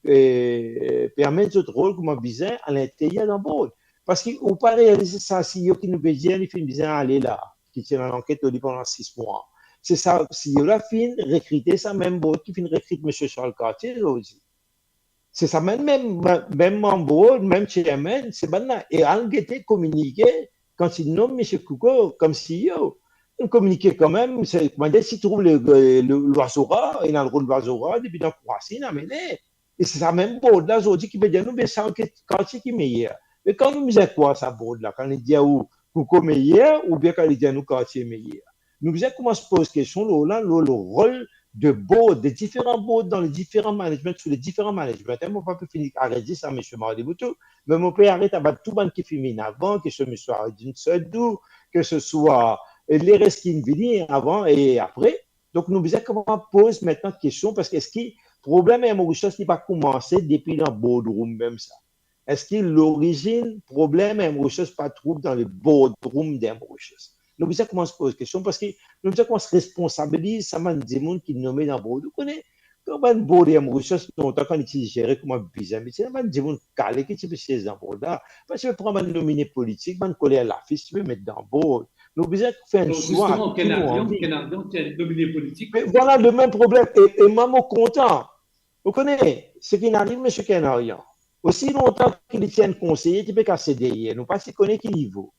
pe permet zot rol kouma bizin a linteryer dan board? Parski ou pa realize sa C E O ki nou pe dir, li finn bizin ale la, ki ti ena lanket lor li pandan sis mwa. Se sa C E O la finn rekrite sa mem board ki finn rekrit misie Charles Cartier osi. Se sa mem, mem, mem manm board, mem chairman, se bann la. E al gete kominike kan ti nom misie Kouko kom C E O. Enn kominike kanmem, se, kouma dir, si trouv le, le, le, lwazo rar, ena lwazo rar depi dan Kroisi, ena mene. E se sa mem board la zordi ki pe dir nou, be sa, ki, Cartier ki meyer. Me kan nou bizin krwar sa board la, kan li dir ou Kouko meyer, oubien kan li dir nou Cartier meyer? Nou bizin koumans poz kestion lor la, lor, lor rol de board, de diferan board dan le diferan management, sou le diferan management. Hein, mo pa pe fini aret dir sa, misie Marc Desboutoux, me mo pe aret abat tou bann ki finn vinn avan, ke se swa Arjun Sardou, ke se swa, eh, leres ki vini avan e apre. Donk, nou bizin koumans poz aster kestion, parski eski problem Air Mauritius, li pa koumanse depi dan boardroom mem sa? Eski lorizinn problem Air Mauritius pa trouv dan le boardroom d'Air Mauritius? Nou bizin koumans poz kestion, parski nou bizin koumans responsabiliz sa bann dimoun ki nome dan board. Ou kone, kan bann board Air Mauritius lontan, kan li ti zere kouma bizin, me ti ena bann dimoun kale ki ti pe siez dan board la. Pa ti pe pran bann nomine politik, bann koler lafis, ti pe met dan board. Nou bizin fer enn swa, ki nou anvi. Justement, Ken Aryan, Ken Aryan, ti enn nomine politik. Me vwala, le mem problem. E, e mwa, mo kontan. Ou kone, seki inn ariv misie Ken Aryan, osi lontan ki li ti enn konseye, ti pe kas deryer, nou pa ti kone ki nivo.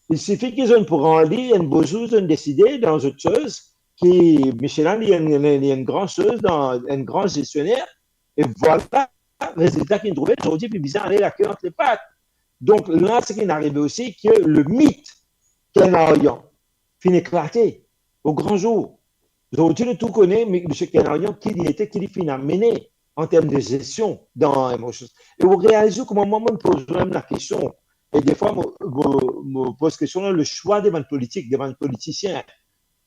Il sifi ki zot pran li, enn bo zour zot deside dan zot soz, ki misie la, li enn, li enn gran soz, dan, enn gran zestioner, e vwala rezilta ki nou trouve zordi, li bizin ale laker ant lepat. Donk la, seki inn arive osi, ki le mit Ken Aryan finn eklate o gran zour. Zordi, nou tou kone, mi-, misie Ken Aryan, ki li ete, ki li finn amene an term de zestion dan Air Mauritius. E ou realize kouma mwa, mo poz mem lakestion, e defwa, mo, mo, mo poz kestion la, le swa de bann politik, de bann politisien.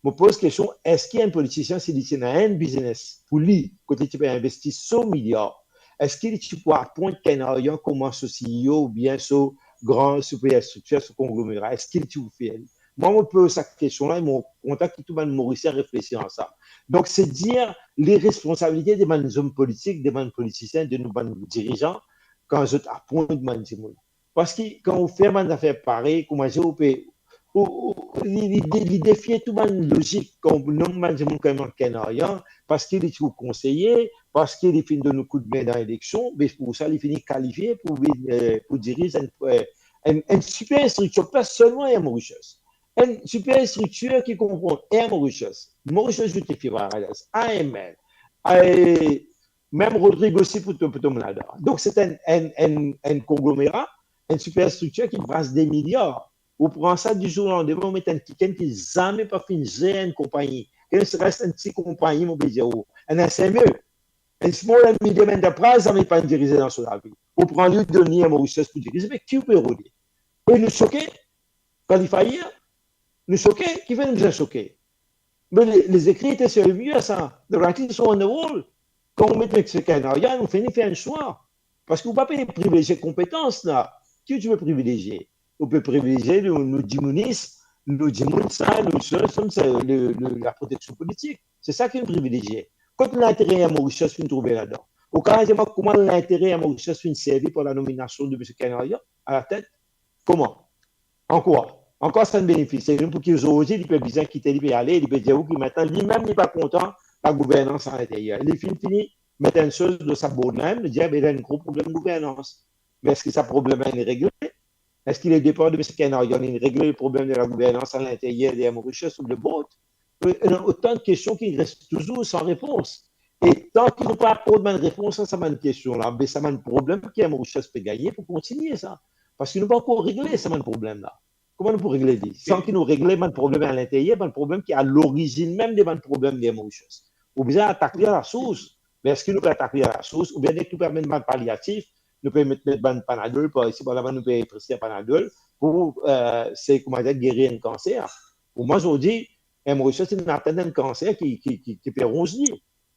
Mo poz kestion, eski enn politisien, si li ti ena enn biznes pou li, kot li ti pe investi so miliar, eski li ti pou apwint Ken Aryan kouma so C E O oubien so gran siperstriktir, so konglomera? Eski li ti pou fer li? Mwa, mo poz sa kestion la, e mo kontan ki tou bann Morisien reflesi ar sa. Donk, se dir leresponsabilite de bann zom politik, de bann politisien, de nou bann dirizan, kan zot apwint bann dimoun. Parski kan ou fer bann zafer parey, kouma dir, ou pe, ou, ou, li, li, li defie tou bann lozik, kan ou nom bann dimoun kouma Ken Aryan, parski li ti konseye, parski li finn donn nou koudme dan eleksion, be pou sa, li fini kalifie pou vinn, eh, pou diriz enn, eh, enn, enn siperstriktir, pa selman Air Mauritius. Enn siperstriktir ki konpran Air Mauritius, Mauritius Duty Free Riders, A M L, eh, mem Rodrigue osi pou to-, pou tom ladan. Donk, se enn, enn, enn, enn konglomera, enn siperstriktir ki bras de miliar. Ou pran sa di zour o landime, ou met enn kikenn ki zame pa finn zer enn konpagni. Ke ne serait-ce enn ti konpagni, mo pe dir ou, enn S M E, enn small and medium enterprise, zame pa finn dirize dan so lavi. Ou pran li, ou donn li Air Mauritius pou dirize, me ki ou pe rode? E nou soke, kan li falir, nou soke, kifer nou bizin soke? Me le, les écrits étaient sur le mur, sa. The writings were on the wall. Kan ou met misie Ken Aryan, ou fini fer enn swa. Parski ou pa pe privilezie konpetans la. Ki ou ti pe privilezie? Ou pe privilezie nou, nou dimounis, nou dimoun sa, nou sa, sa, le, le, la proteksion politik. Se sa ki nou privilezie. Kot lintere Air Mauritius finn trouve ladan? Ou kapav dir mwa kouma lintere Air Mauritius finn servi par la nominasion de misie Ken Aryan a la tet? Kouma? An kwa? An kwa sa enn benefis? Se pou ki zordi li pe bizin kite, li pe ale, li pe dir ou ki aster li mem li pa kontan lagouvernans a linteryer. Li finn fini met enn soz dan sa board la, li dir, be, ena enn gro problem gouvernans. Me eski sa problem la inn regle? Eski le depar de misie Ken Aryan inn regle le problem de lagouvernans a linteryer de Air Mauritius ou le board? Ena otan de kestion ki res touzour san repons. E tan ki nou pa aport bann repons a sa bann kestion la, be sa bann problem ki Air Mauritius pe gagne pou kontigne sa. Parski nou pa ankor regle sa bann problem la. Kouma nou pou regle li? San ki nou regle bann problem a linteryer, bann problem ki a lorizinn mem de bann problem de Air Mauritius. Ou bizin atak li a lasours. Me eski nou pe atak li a la sours, oubien nek nou pe amenn bann paliatif, nou pe met, met bann Panadol par isi, par laba, nou pe preskrib Panadol pou, eh, se, kouma dir, geri enn kanser? Pou mwa, zordi, Air Mauritius inn atenn enn kanser ki, ki, ki, ki pe ronz li,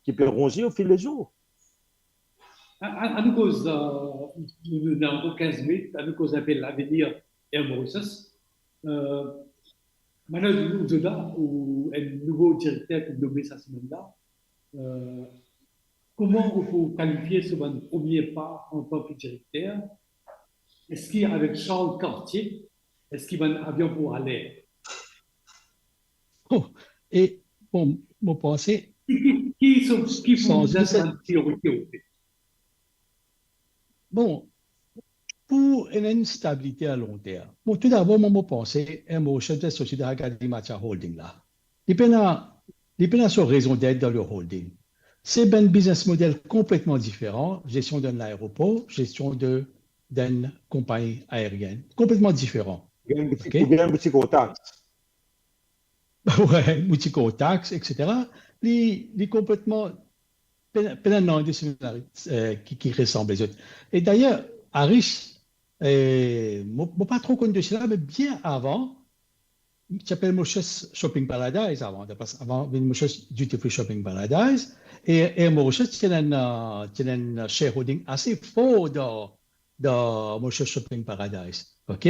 ki pe ronz li ofil de zour. A, a, annou koz, eh, nou, nou, nou ena ankor kinz minit, annou koz inpe lavenir Air Mauritius. Eh, Manoj, ou, ou la, ou enn nouvo direkter ki nome sa semenn la. Eh, kouma ou pou kalifie so bann premie pa antan ki direkter? Eski avek Charles Cartier, eski bann avion pou aler? Oh, e, bon, mo panse, ki, ki, ki, so, ki pou sanz, bann priorite, an fet? Bon, pou ena enn stabilite a long term, bon, tou dabor, mwa, mo panse, Air Mauritius, sosiete Hakari Matsya Holding la, li pena, li pena so rezon d'être dan le holding. Se bann business model konpletman diferan, gestion d'un aéroport, gestion de, d'une compagnie aérienne, konpletman diferan. Ou gagn boutik, ok? Ou gagn boutik Air Tax. Wi, boutik Air Tax, et cetera. Li, li konpletman, pena, pena enn de similarite, eh, ki, ki resanble zot. E dayer, Arish, eh, mo, mo pa tro konn dosie la, me bien avan, ti apel Mauritius Shopping Paradise avan, pas avan vinn Mauritius Duty Free Shopping Paradise, e, e Mauritius ti ena, eh, ti ena enn shareholding ase for dan, dan Mauritius Shopping Paradise, ok?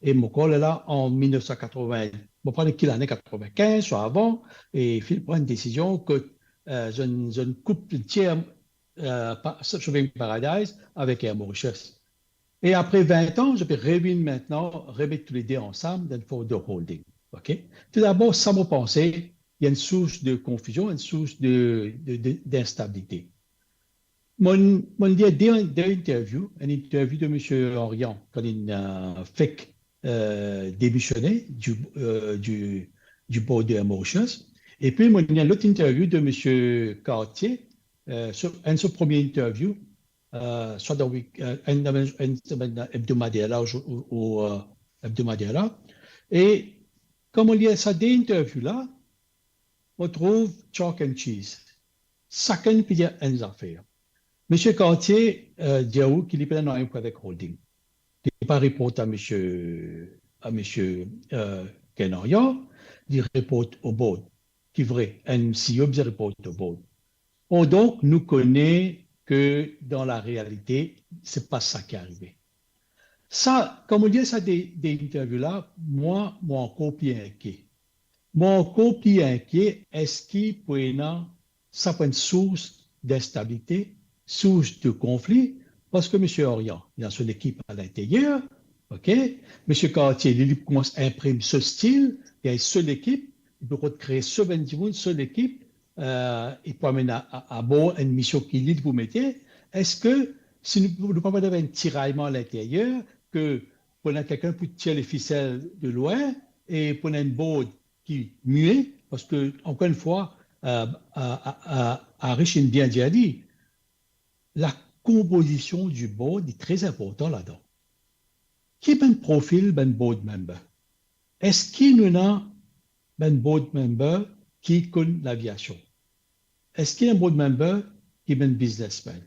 E mo krwar lerla an mil nef san katrovin, mo pa kone ki lane, katrovin-kinz swa avan, e finn pran enn desizion kot, eh, zot inn, zot inn koup enn tier, eh, pa, Shopping Paradise avek Air Mauritius. E apre vin an, zot pe revinn aster, remet toulede ansam dan enn form de holding. Ok? Tou dabor, sa mo panse, li enn sours de konfizion, enn sours de, de, de, d'instabilite. Mo, mo lir de, de interview, enn interview de Misie Henrion, kan li, eh, fek, eh, demisione du, eh, du, du board de Air Mauritius. Epi mo lir enn lot interview de Misie Cartier, eh, so, enn so premie interview, eh, swa dan week-, eh, enn, enn, enn semenn ebdomader la, ou, ou, ou, eh, ebdomader la. E kan mo lir sa de interview la, mo trouv chalk and cheese. Sakenn pe dir enn zafer. Misie Cartier, eh, dir ou ki li pena nanye pou fer avek holding. Li pa report a misie, a misie, eh, Ken Henrion, li report o board. Ki vre, enn CEO bizin report o board. Or donk, nou kone ke dan larealite, se pa sa ki arive. Sa, kan mo lir sa de, de interview la, mwa, mo ankor pli inkie. Mo ankor pli inkie, eski pou ena sa pou enn sours d'instabilite, sours de konfli, parski Misie Henrion, li ena so lekip a linteryer, ok? Misie Cartier, li, li koumans inprim so stil, li ena so lekip, li pou kot kree so bann dimoun, so lekip, eh, li pou amenn a, a, abor enn mision ki li, li pou mete. Eski, si nou, nou pa pou ena enn tirayman a linteryer, ke pou ena kikenn pou tir lefisel de lwin, e pou ena enn board ki mie, parski, ankor enn fwa, eh, a, a, a, Arish inn bien dir li, lakonpozision di board li tre inportan ladan. Ki bann profil bann board member? Eski nou ena bann board member ki konn laviasion? Eski ena board member ki bann businessman?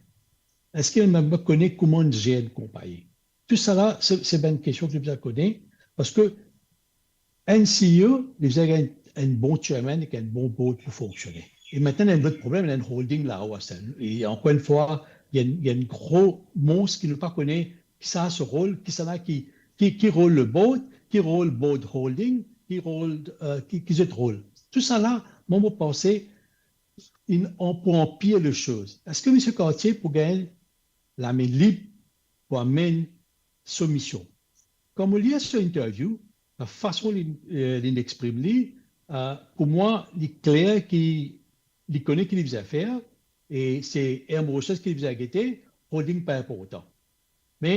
Eski ena member kone kouma zer enn konpagni? Tousala, se, se bann kestion ki nou bizin kone, parski enn CEO, li bizin gagn enn bon chairman ek enn bon board pou fonksione. E aster, ena enn lot problem, ena enn holding lao aster. E ankor enn fwa, ena, ena enn gro mons ki nou pa kone kisannla so rol, kisannla ki, ki, ki rol le board, ki rol board holding, ki rol, eh, ki, ki zot rol. Tousala, mwa, mo panse, inn, an, pou anpir le soz. Eski Misie Cartier pou gagn lame lib pou amenn so mision? Kan mo lir so interview, lafason li, eh, li exprim li, eh, pou mwa, li kler ki li kone ki li bizin fer, e se Air Mauritius ki li bizin gete, holding pa inportan. Me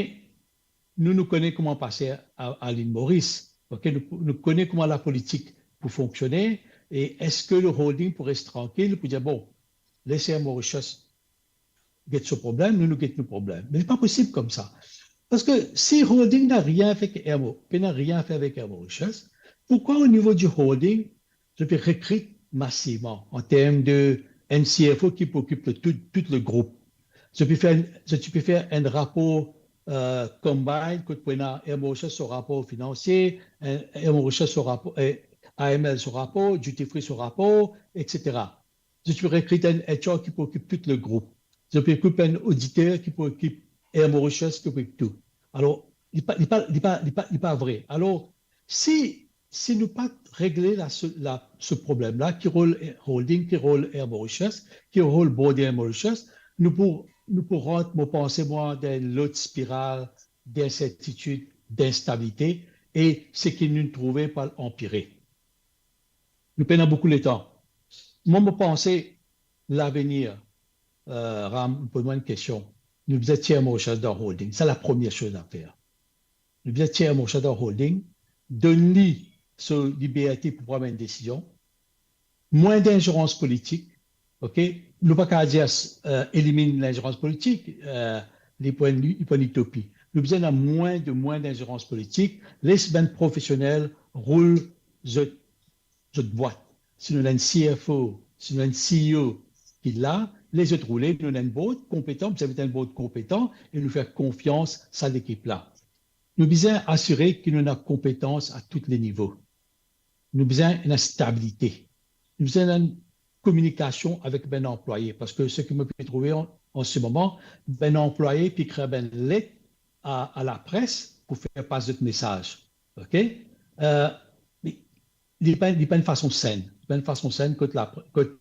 nou, nou kone kouma pase a, a Lil Moris. Ok, nou, nou kone kouma lapolitik pou fonksione, e eski le holding pou res trankil, pou dir, bon, les Air Mauritius get so problem, nou, nou get nou problem. Me li pa posib koumsa. Parski si holding nanye a fer avek Air Mau-, pena nanye a fer avek Air Mauritius, poukwa o nivo di holding, zot pe rekrit masivman an term de enn C F O ki pou okip de tou, tou le group. Zot pe fer, zot pe fer enn rapor, euh, combine, kot pou ena Air Mauritius so rapor finansie, enn, Air Mauritius so rapor, eh, A M L so rapor, duty free so rapor, et cetera. Zot pe rekrit enn H R ki pou okip tou le group. Zot pe rekrit enn oditer ki pou okip Air Mauritius, ki pou okip tou. Alor, li pa, li pa, li pa, li pa, li pa vre. Alor, si, si nou pa regle la, se, la, se problem la, ki rol Air Holding, ki rol Air Mauritius, ki rol board Air Mauritius, nou pou, nou pou rant, mo panse mwa, dan enn lot spiral d'insertitid, d'instabilite, e seki nou trouve pou al anpire. Nou pena boukou letan. Mwa, mo panse lavenir, euh, Ram, poz mwa enn kestion. Nou bizin tir Air Mauritius dan holding. Sa la premie soz a fer. Nou bizin tir Air Mauritius dan holding, donn li so liberte pou pran bann desizion, mwin dinzerans politik, ok? Nou pa kapav dir, euh, eliminn linzerans politik, euh, li pou enn, li pou enn itopi. Nou bizin ena mwin de mwin dinzerans politik, les bann profesionel roul zot, zot bwat. Si nou ena enn C F O, si nou ena enn C E O ki la, les zot roule, nou ena enn board konpetan, bizin met enn board konpetan, e nou fer konfians sa lekip la. Nou bizin asire ki nou ena konpetans a tou le nivo. Nou bizin ena stabilite. Nou bizin ena enn kominikasion avek bann anplwaye, parski seki mo pe trouve an, an se moman, bann anplwaye pe ekrir bann let a, a lapres pou fer pas zot mesaz. Ok? Euh, li, li pa, li pa enn fason senn. Li pa enn fason senn kot la, kot,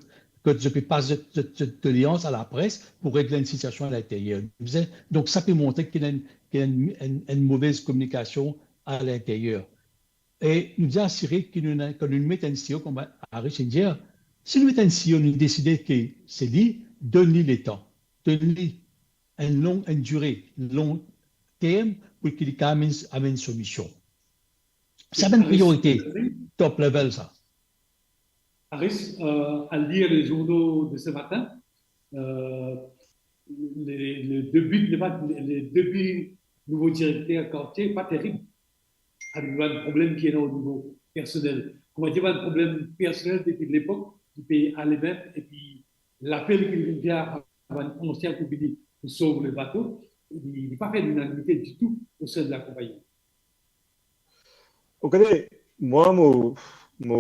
kot zot pe pas zot, zot, zot doleans a lapres pou regle enn sitiasion a linteryer. Donk, sa pe montre ki ena enn, ki ena enn, enn, enn move kominikasion a linteryer. E nou bizin asire ki nou, kan nou met enn C E O, kouma Harish inn dir, si nou met enn C E O, nou deside ki se li, donn li letan, donn li enn long, enn dire long term pou ki li kapav amenn, amenn so mision. Sa bann priorite top level sa. Harish, euh, al lir les journaux de ce matin, euh, les, les deux buts, les, les deux buts nouveaux directeurs Cartier, pas terrible. Avek bann problem ki ena o nivo personel. Kouma dir, bann problem personel depi lepok, li pe ale mem, epi lapel ki li vinn fer a bann ansien pou vini pou sov le bato, li, li pa fer linanimite ditou o sein de la konpagni. Ou kone, mwa, mo, mo,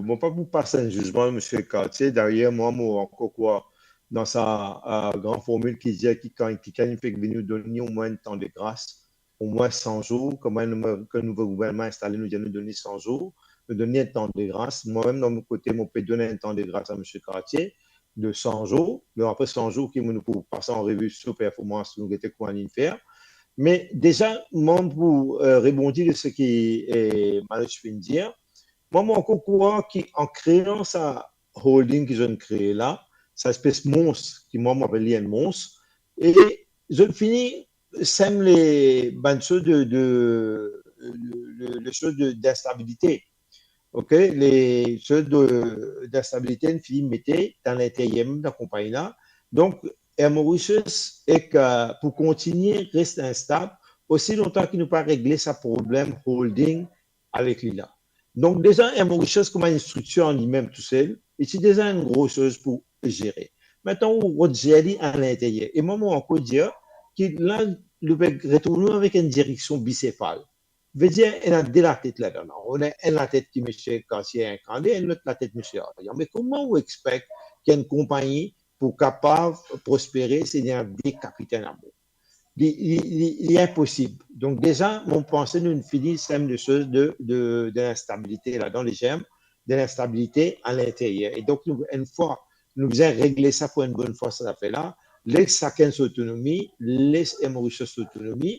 mo pa pou pas enn zizman misie Cartier. Dayer, mwa, mo ankor krwar dan sa, euh, gran formil ki dir ki kan, ki kan li fek vini, donn li omwin enn tan de gras, omwin san zour, kouma nou, kan nouvo gouvernman instale, nou dir nou donn li san zour, nou donn li enn tan de gras. Mwa mem, dan mo kote, mo pe donn enn tan de gras a misie Cartier, de san zour. Donk, apre san zour, ki nou pou pas an revi so performans, nou gete kouma li fer. Me deza, mwa, pou, euh, rebondi de seki, euh, Manoj finn dir, mwa, mo ankor krwar ki an krean sa holding ki zot inn kree la, sa espes mons, ki mwa, mo apel li enn mons, e zot fini sem le, bann soz de, de, le, le, le soz de, d'instabilite. Ok, le soz de, d'instabilite, inn fini mete dan linteryer mem dan konpagni la. Donk, Air Mauritius ek, euh, pou kontinie res instab, osi lontan ki nou pa regle sa problem holding avek li la. Donk, deza, Air Mauritius kouma enn striktir an limem tousel, li ti deza enn gro soz pou zere. Aster ou rod zer li a linteryer. E mwa, mo ankor dir ki la, nou pe retrouv nou avek enn direksion bisefal. Vedir, ena de latet ladan. Ena enn latet ki misie Cartier inkane, enn lot latet misie Aryan. Me kouma ou expect ki enn konpagni pou kapav prospere si ena de kapitenn abor? Li, li, li, li inposib. Donk deza, mo panse nou fini sem de soz de, de, de linstabilite ladan, le germ de linstabilite a linteryer. E donk, nou, enn fwa, nou bizin regle sa pou enn bonn fwa, sa zafer la. Les sakenn so otonomi, les Air Mauritius so otonomi,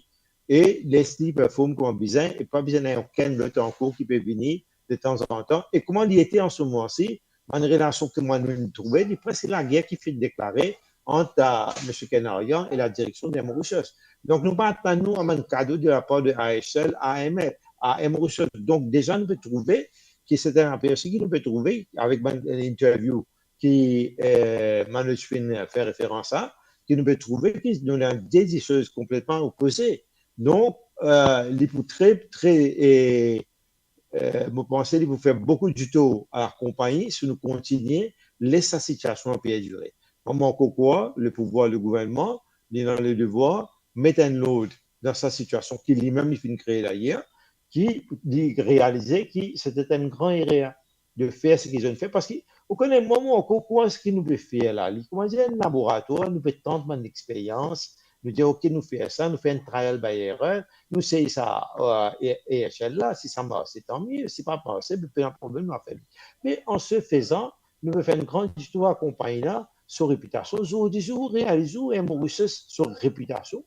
e les li perform kouma bizin, e pa bizin ena okenn lot ankor ki pe vini detanzantan. E kouma li ete an se moman si, bann relasion ki mwa nou trouve, li preske lager ki finn deklare ant, euh, misie Ken Aryan e ladireksion de Air Mauritius. Donk, nou pa atann nou a bann kado de lapar de A S L, A M L, a Air Mauritius. Donk, deza, nou pe trouve ki se enn apersi ki nou pe trouve avek bann interview ki, euh, Manoj finn fer referans a, ki nou pe trouve ki nou ena de soz konpletman opoze. Donk, euh, li pou tre, tre, euh, euh, mo panse li pou fer boukou ditor a lakonpagni si nou kontinie les sa sitiasion perdire. Mwa, mo ankor krwar, le pouvwar, le gouvernman, li ena le devwar met enn lord dan sa sitiasion ki limem li finn kree la yer, ki li realize ki sete enn gran erer de fer seki zot fer, parski ou kone, mwa, mo ankor krwar seki nou pe fer la, li kouma dir enn laboratwar, nou pe tant bann lexperyans, nou dir, ok, nou fer sa, nou fer enn trial by error, nou sey sa, eh, e-, echel la, si sa marse, tan mie, si pa marse, be pena problem, nou a fer li. Me an se fezan, nou pe fer enn gran detour a konpagni la, so repitasion. Zordi zour, realiz ou, Air Mauritius, so repitasion,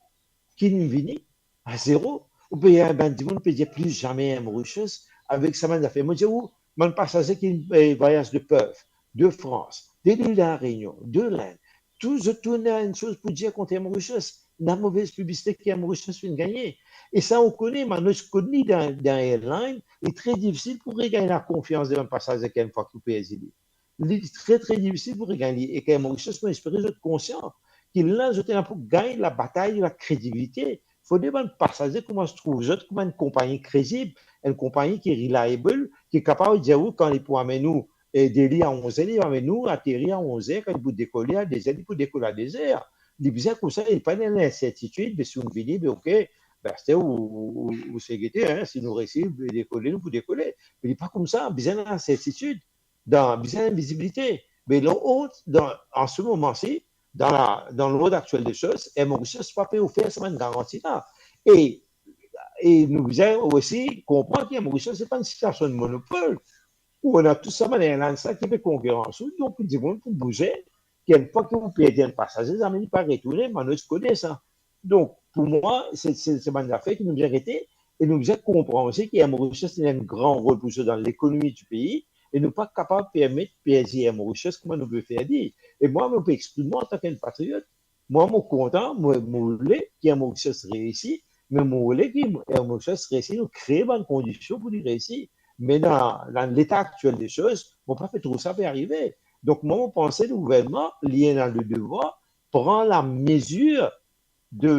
ki vini a zero. Ou pe, eh ben, dimoun pe dir pli zame Air Mauritius avek sa bann zafer. Mo dir ou, bann pasaze ki, eh, vwayaz de Perth, de Frans, de lil La Reynion, de Linn, tou zot tou ena enn soz pou dir kont Air Mauritius. La movez piblisite ki Air Mauritius finn gagne. E sa, ou kone, Manoj kone li dan, dan airline, li tre difisil pou regagn lakonfians de bann pasaze enn fwa ki ou perdi li. Li tre, tre difisil pou regagn li. E Air Mauritius, mo espere zot konsian ki la, zot ena pou gagn labatay de lakredibilite. Fode bann pasaze koumans trouv zot kouma enn konpagni kredib, enn konpagni ki reliable, ki kapav dir ou kan li pou amenn ou, eh, Delhi a onz er, li amenn ou ateri a onz er, kan li pou dekole a de zer, li pou dekol a de zer. Li bizin koumsa, li pa ena linsertitid, be si ou vini, be ok, be aster ou, ou, ou, ou se gete, hein, si nou resi dekole, nou pou dekole. Me li pa koumsa, bizin linsertitid, dan, bizin vizibilite. Me lor, dan, an se moman si, dan la, dan lord aktiel de soz, Air Mauritius pa pe ofer sa bann garanti la. E, e nou bizin osi konpran ki Air Mauritius, se pa enn sitiasion de monopol. Ou ena tou sa bann airlines la ki pe konkirans ou, donk dimoun pou bouze, ki enn fwa ki ou perdi enn pasaze, zame li pa retourne, Manoj kone sa. Donk, pou mwa, se, se, se bann zafer ki nou bizin rete, e nou bizin konpran osi ki Air Mauritius ena enn gran rol pou zwe dan lekonomi di pei, e nou pa kapav permet perdi Air Mauritius kouma nou pe fer li. E mwa, mo pe exprim mwa antan ki enn patriot. Mwa, mo kontan, mo, mo le ki Air Mauritius reisi, me mo le ki Air Mauritius reisi, nou kree bann kondision pou li reisi. Me dan, dan leta aktiel de soz, mo pa pe trouv sa pe arive. Donk, mwa, mo panse le gouvernman, li ena le devwar pran lamezir de,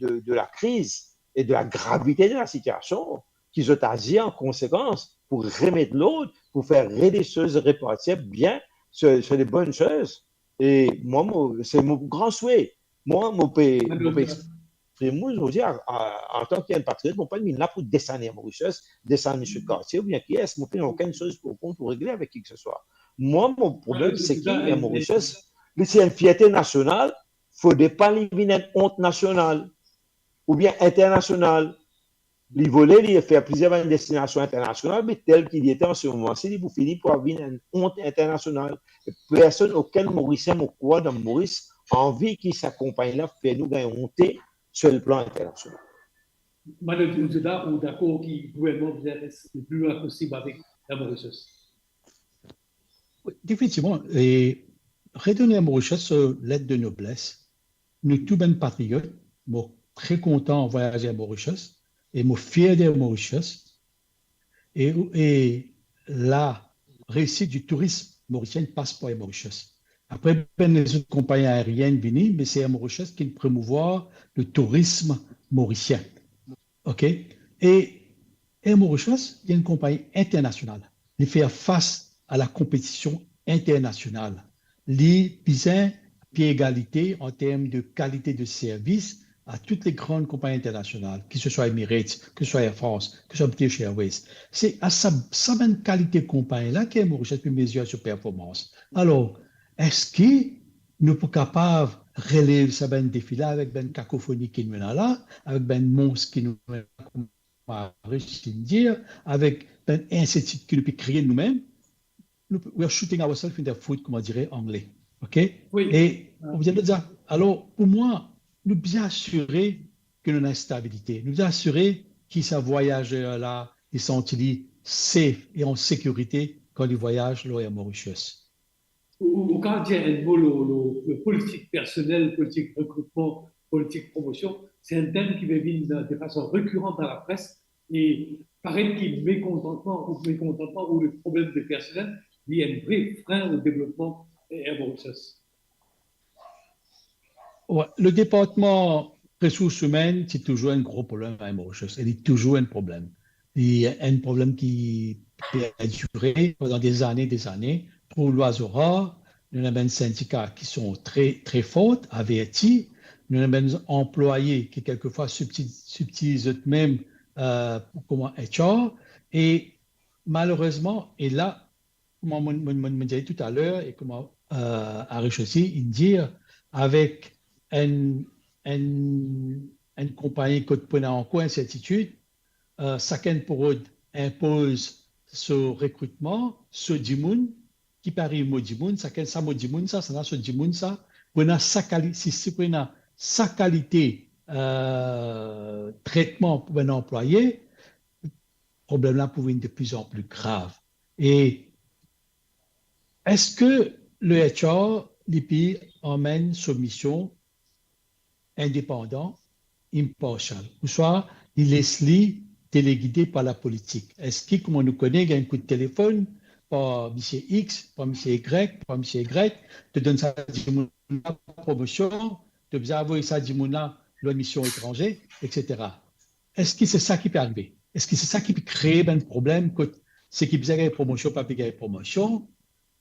de, de lakriz e de lagravite de lasitiasion, ki zot azir an konsekans pou remet lord, pou fer re-, lesoz repartir bien, se, se de bonn soz. E mwa, mo, se mo gran swe. Mwa, mo pe, mo pe exprim mwa, zordi, a, a, antan ki enn patriot, mo pa vinn la pou desann Air Mauritius, desann misie Cartier oubien kiyes, mo pena okenn soz pou kont ou regle avek kiseswa. Mwa, mo problem, se ki Air Mauritius, li se enn fierte nasional, fode pa li vinn enn ont nasional oubien internasional. Li vole, li fer plizier bann destinasion internasional, me tel ki li ete an se moman si, li pou fini par vinn enn ont internasional. E personn, okenn Morisien, mo krwar dan Moris, anvi ki sa konpagni la fer nou gagn onte sur le plan internasional. Manoj Ojeda, ou dakor ki gouvernman bizin res le pli lwin posib avek Air Mauritius? Wi, definitivman. E redonn Air Mauritius so let de nobles. Nou tou bann patriot, mo tre kontan vwayaze Air Mauritius e mo fier de Air Mauritius. E, e lareisit di tourism morisien pas par Air Mauritius. Apre, bann lezot konpagni aerienn vini, me se Air Mauritius ki promouvwar le tourism morisien. Ok? E Air Mauritius, li enn konpagni internasional. Li fer fas a lakonpetision internasional. Li bizin pie egalite an term de kalite de servis a tout le gran konpagni internasional, ki se swa Emirates, ki se swa Air France, ki se swa British Airways. Se a sa, sa bann kalite konpagni la ki Air Mauritius pe mezir so performans. Alor, eski nou pou kapav relev sa bann defi la avek bann kakofoni ki nou ena la, avek bann mons ki nou ena, kouma Rich finn dir, avek bann insertitid ki nou pe kree noumem? Nou, we are shooting ourselves in the foot, kouma dire Angle. Ok? Wi. E ou bizin dir sa. Alor, pou mwa, nou bizin asire ki nou ena stabilite. Nou bizin asire ki sa vwayazer la, li santi li safe e an sekirite kan li vwayaz lor Air Mauritius. Ou, ou, ou kapav dir enn mo lor, lor, lor politik personel, politik rekritman, politik promosion? Se enn tem ki pe vinn de fason rekiran dan lapres, e paret ki mekontantman ou mekontantman ou le problem de personel, li enn vre fren o devlopman Air Mauritius. Wi, le departman resours imenn, se touzour enn gro problem a Air Mauritius, e li touzour enn problem. Li enn problem ki perdire pandan dezane, dezane, pour lwa zorèr, nou ena bann sindika ki son tre, tre for, averti, nou ena bann anplwaye ki kelkefwa sibti-, sibtiliz zot mem, euh, kouma H R, e malerezman, e la, kouma mo, mo, mo, mo dir li toutaler, e kouma, euh, Arish osi inn dir, avek enn, enn, enn konpagni kot pou ena ankor insertitid, euh, sakenn pou rod inpoz so rekritman, so dimoun, ki pe ariv mo dimoun, sakenn sa mo dimoun sa, sa ena so dimoun sa, pou ena sa kali-, si, si pou ena sa kalite, euh, tretman pou bann anplwaye, problem la pou vinn de plus en plus grav. E eski le H R li pe amenn so mision indepandan, impartial, ouswa li les li telegide par lapolitik? Eski, kouma nou kone, gagn kout telefonn par misie X, par misie Y, par misie Y, to donn sa dimoun la promosion, to bizin avoy sa dimoun la lor enn mision etranze, et cetera. Eski se sa ki pe arive? Eski se sa ki pe kree bann problem kot seki bizin gagn promosion pa pe gagn promosion?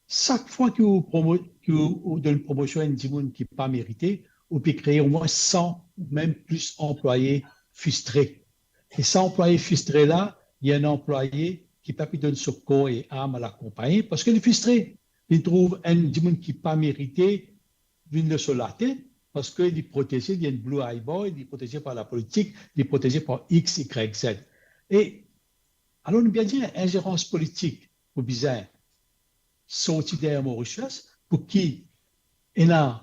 Sak fwa ki ou promo-, ki ou, ou donn promosion a enn dimoun ki pa merite, ou pe kree omwin san ou mem plis anplwaye fristre. E sa anplwaye fristre la, li enn anplwaye ki pa pe donn so kor e am a lakonpagni, parski li fristre. Li trouv enn dimoun ki pa merite vinn lor so latet, parski li proteze, li enn blue eye boy, li proteze par lapolitik, li proteze par X, Y, Z. E alor, nou bien dir, inzerans politik pou bizin sorti deryer Mauritius, pou ki ena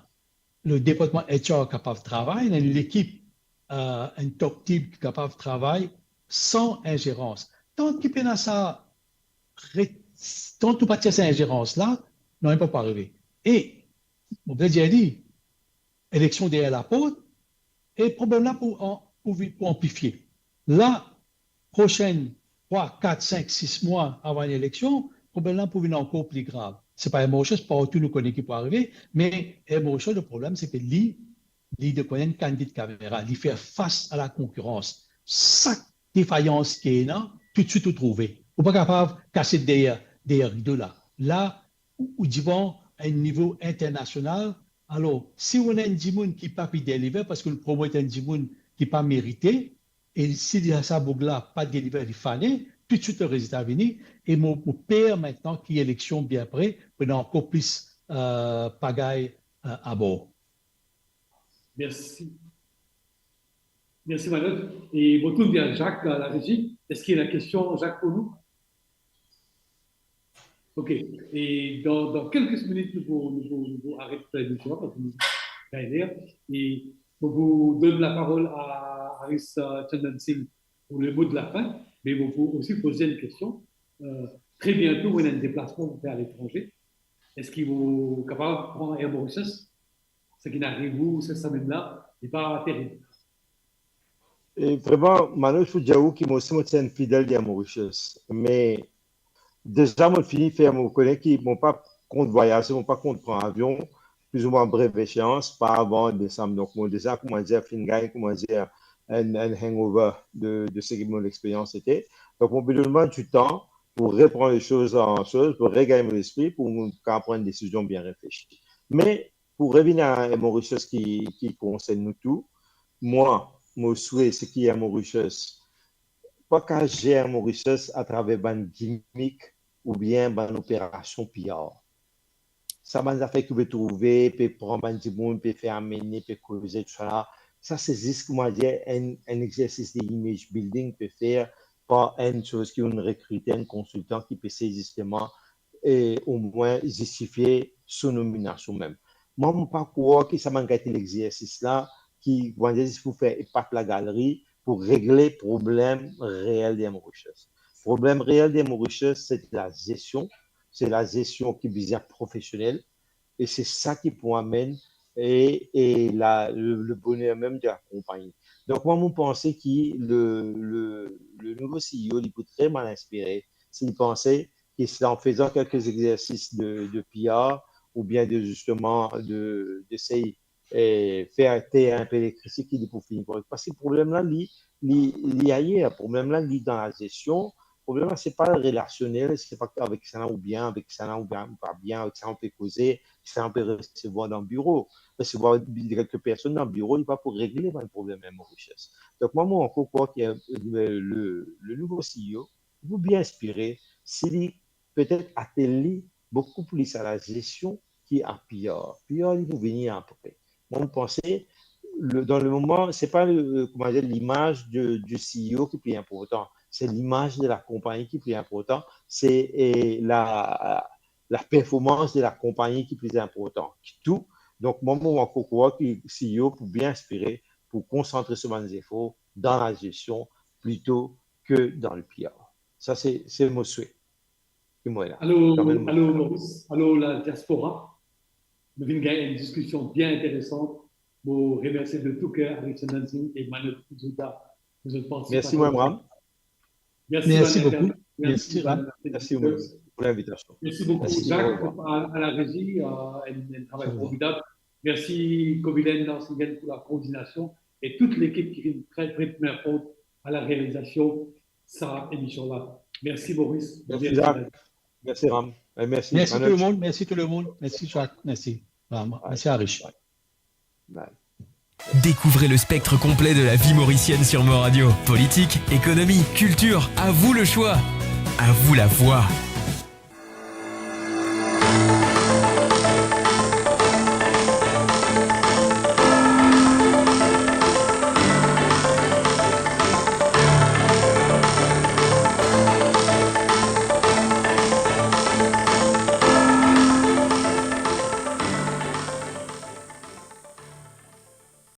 le departman H R kapav travay, ena enn lekip, euh, enn top team ki kapav travay san inzerans. Tan ki pena sa re-, tan tou pa ti ena sa inzerans la, nanye pa pou arive. E, mo pe dir li, eleksion deryer laport, e problem la pou an-, pou vi-, pou anplifie. La, prosenn trwa, kat, sink, sis mwa avan enn eleksion, problem la pou vinn ankor pli grav. Se pa Air Mauritius, partou nou kone ki pou arive, me Air Mauritius, le problem, se ke li, li depann enn kandid kamera, li fer fas a lakonkirans. Sak defayans ki ena, toutswit ou trouve. Ou pa kapav kasiet deryer, deryer rido la. La, ou, ou divan enn nivo internasional. Alor, si ou ena enn dimoun ki pa pe deliver, parski ou promot enn dimoun ki pa merite, e si li, sa boug la pa deliver, li fane, toutswit rezilta vini, e mo, mo per aster ki eleksion bien pre, pou ena ankor plis, euh, pagay, euh, abor. Mersi. Mersi, Manoj. E mo tourn ver Jacques, la régie. Eski ena kestion, Jacques, pou nou? Ok. E dan, dan kelke minit, nou pou, nou pou, nou pou aret lemision, parski nou gagn ler. E mo pou donn laparol a Harish, euh, Chandan Singh pou le mo de la fin, me mo pou osi poz enn kestion. Euh, tre biento, ou ena enn deplasman pou fer aletranze. Eski ou kapav pran Air Mauritius? Seki inn ariv ou, se samem la, li pa terib. E vreman, Manoj, pou dir ou ki mo osi, mo ti enn fidel Air Mauritius. Me deza, mo fini fer, mo kone ki mo pa kont vwayaze, mo pa kont pran avion, plizoumwin brev eseans, pa avan desam. Donk, mo deza, kouma dir, finn gagn, kouma dir, enn, enn hangover de, de seki mo lexperyans ete. Donk, mo pe donn mwa ditan pou repran le soz an soz, pou regagn mo lespri, pou mo kapav pran enn desizion bien reflesi. Me, pou revinn a Air Mauritius ki, ki konsern nou tou, mwa, mo swet, seki Air Mauritius pa kapav zer Air Mauritius atraver bann gimmick oubien bann operasion P R. Sa bann zafer ki ou pe trouve, pe pran bann dimoun, pe fer amene, pe koze, tousala, sa se zis, kouma dir, enn, enn exersis de image building pe fer par enn soz ki enn rekriter, enn konsiltan ki pe sey zisteman, e omwin zistifie so nominasion mem. Mwa, mo pa krwar ki sa bann kalite lexersis la, ki, kouma dir, zis pou fer epat lagaleri, pou regle problem reel de Air Mauritius. Problem reel de Air Mauritius, se lazesion, se lazesion ki bizin profesionel, e se sa ki pou amenn e, e la, le, le boner mem de lakonpagni. Donk, mwa, mo panse ki le, le, le nouvo C E O, li pou tre mal inspire si li panse ki se an fezan kelke exersis de, de P R oubien de, zisteman, de, de sey, eh, fer teir enpe lektrisit ki li pou fini par, parski problem la, li, li, li ayer. Problem la, li dan lazesion, Problem la, se pa relasionel, se pa avek sa la ou bien, avek sa la ou bien, ou pa bien, avek sa la ou pe koze, sa la ou pe resevwar dan biro. Resevwar de kelke personn dan biro, li pa pou regle bann problem Mauritius. Donk, mwa, mo ankor krwar ki, euh, le, le, le nouvo C E O, li pou bien inspire, si li petet atel li boukou plis a la zestion ki a P R. P R, li pou vini apre. Mwa, mo panse, le, dan le moman, se pa le, kouma dir, limaz de, du C E O ki pli inportan, se limaz de la konpagni ki pli inportan, se, eh, la, la performans de la konpagni ki pli inportan ki tou. Donk, mwa, mo ankor krwar ki C E O pou bien inspire, pou konsantre so bann zefor dan la zestion plito ke dan le P R. Sa, se, se mo swe. Ki mo la. Alo, Kanmenn mo alo swe. Maurice, alo la diaspora. Nou vinn gagn enn diskision bien interesan. Mo remersie de tou ker Harry Sundensing e Manoj Zouda pou zot partisipasyon. Mersi, mwa, Ram. Mersi, Mersi Manoj. Boukou. Mersi, Ram. Mersi, Manoj, pou linvitasion. Mersi boukou, Mersi, Zak, au revoir. A, a la rezi, euh, enn, enn travay formidab. Mersi, Kovilen Narsingen, pou la koordinasion e tout lekip ki vinn pret, pret min fort a la realizasion sa emision la. Mersi, Maurice. Mersi, Zak. Mersi, Ram. E mersi, Mersi tou Manoj. Le mond, mersi tou le mond, mersi Zak, mersi Ram, mersi Arish. Bye. Découvrez le spectre complet de la vie mauricienne sur Mo Radio. Politique, économie, culture, à vous le choix. À vous la voix.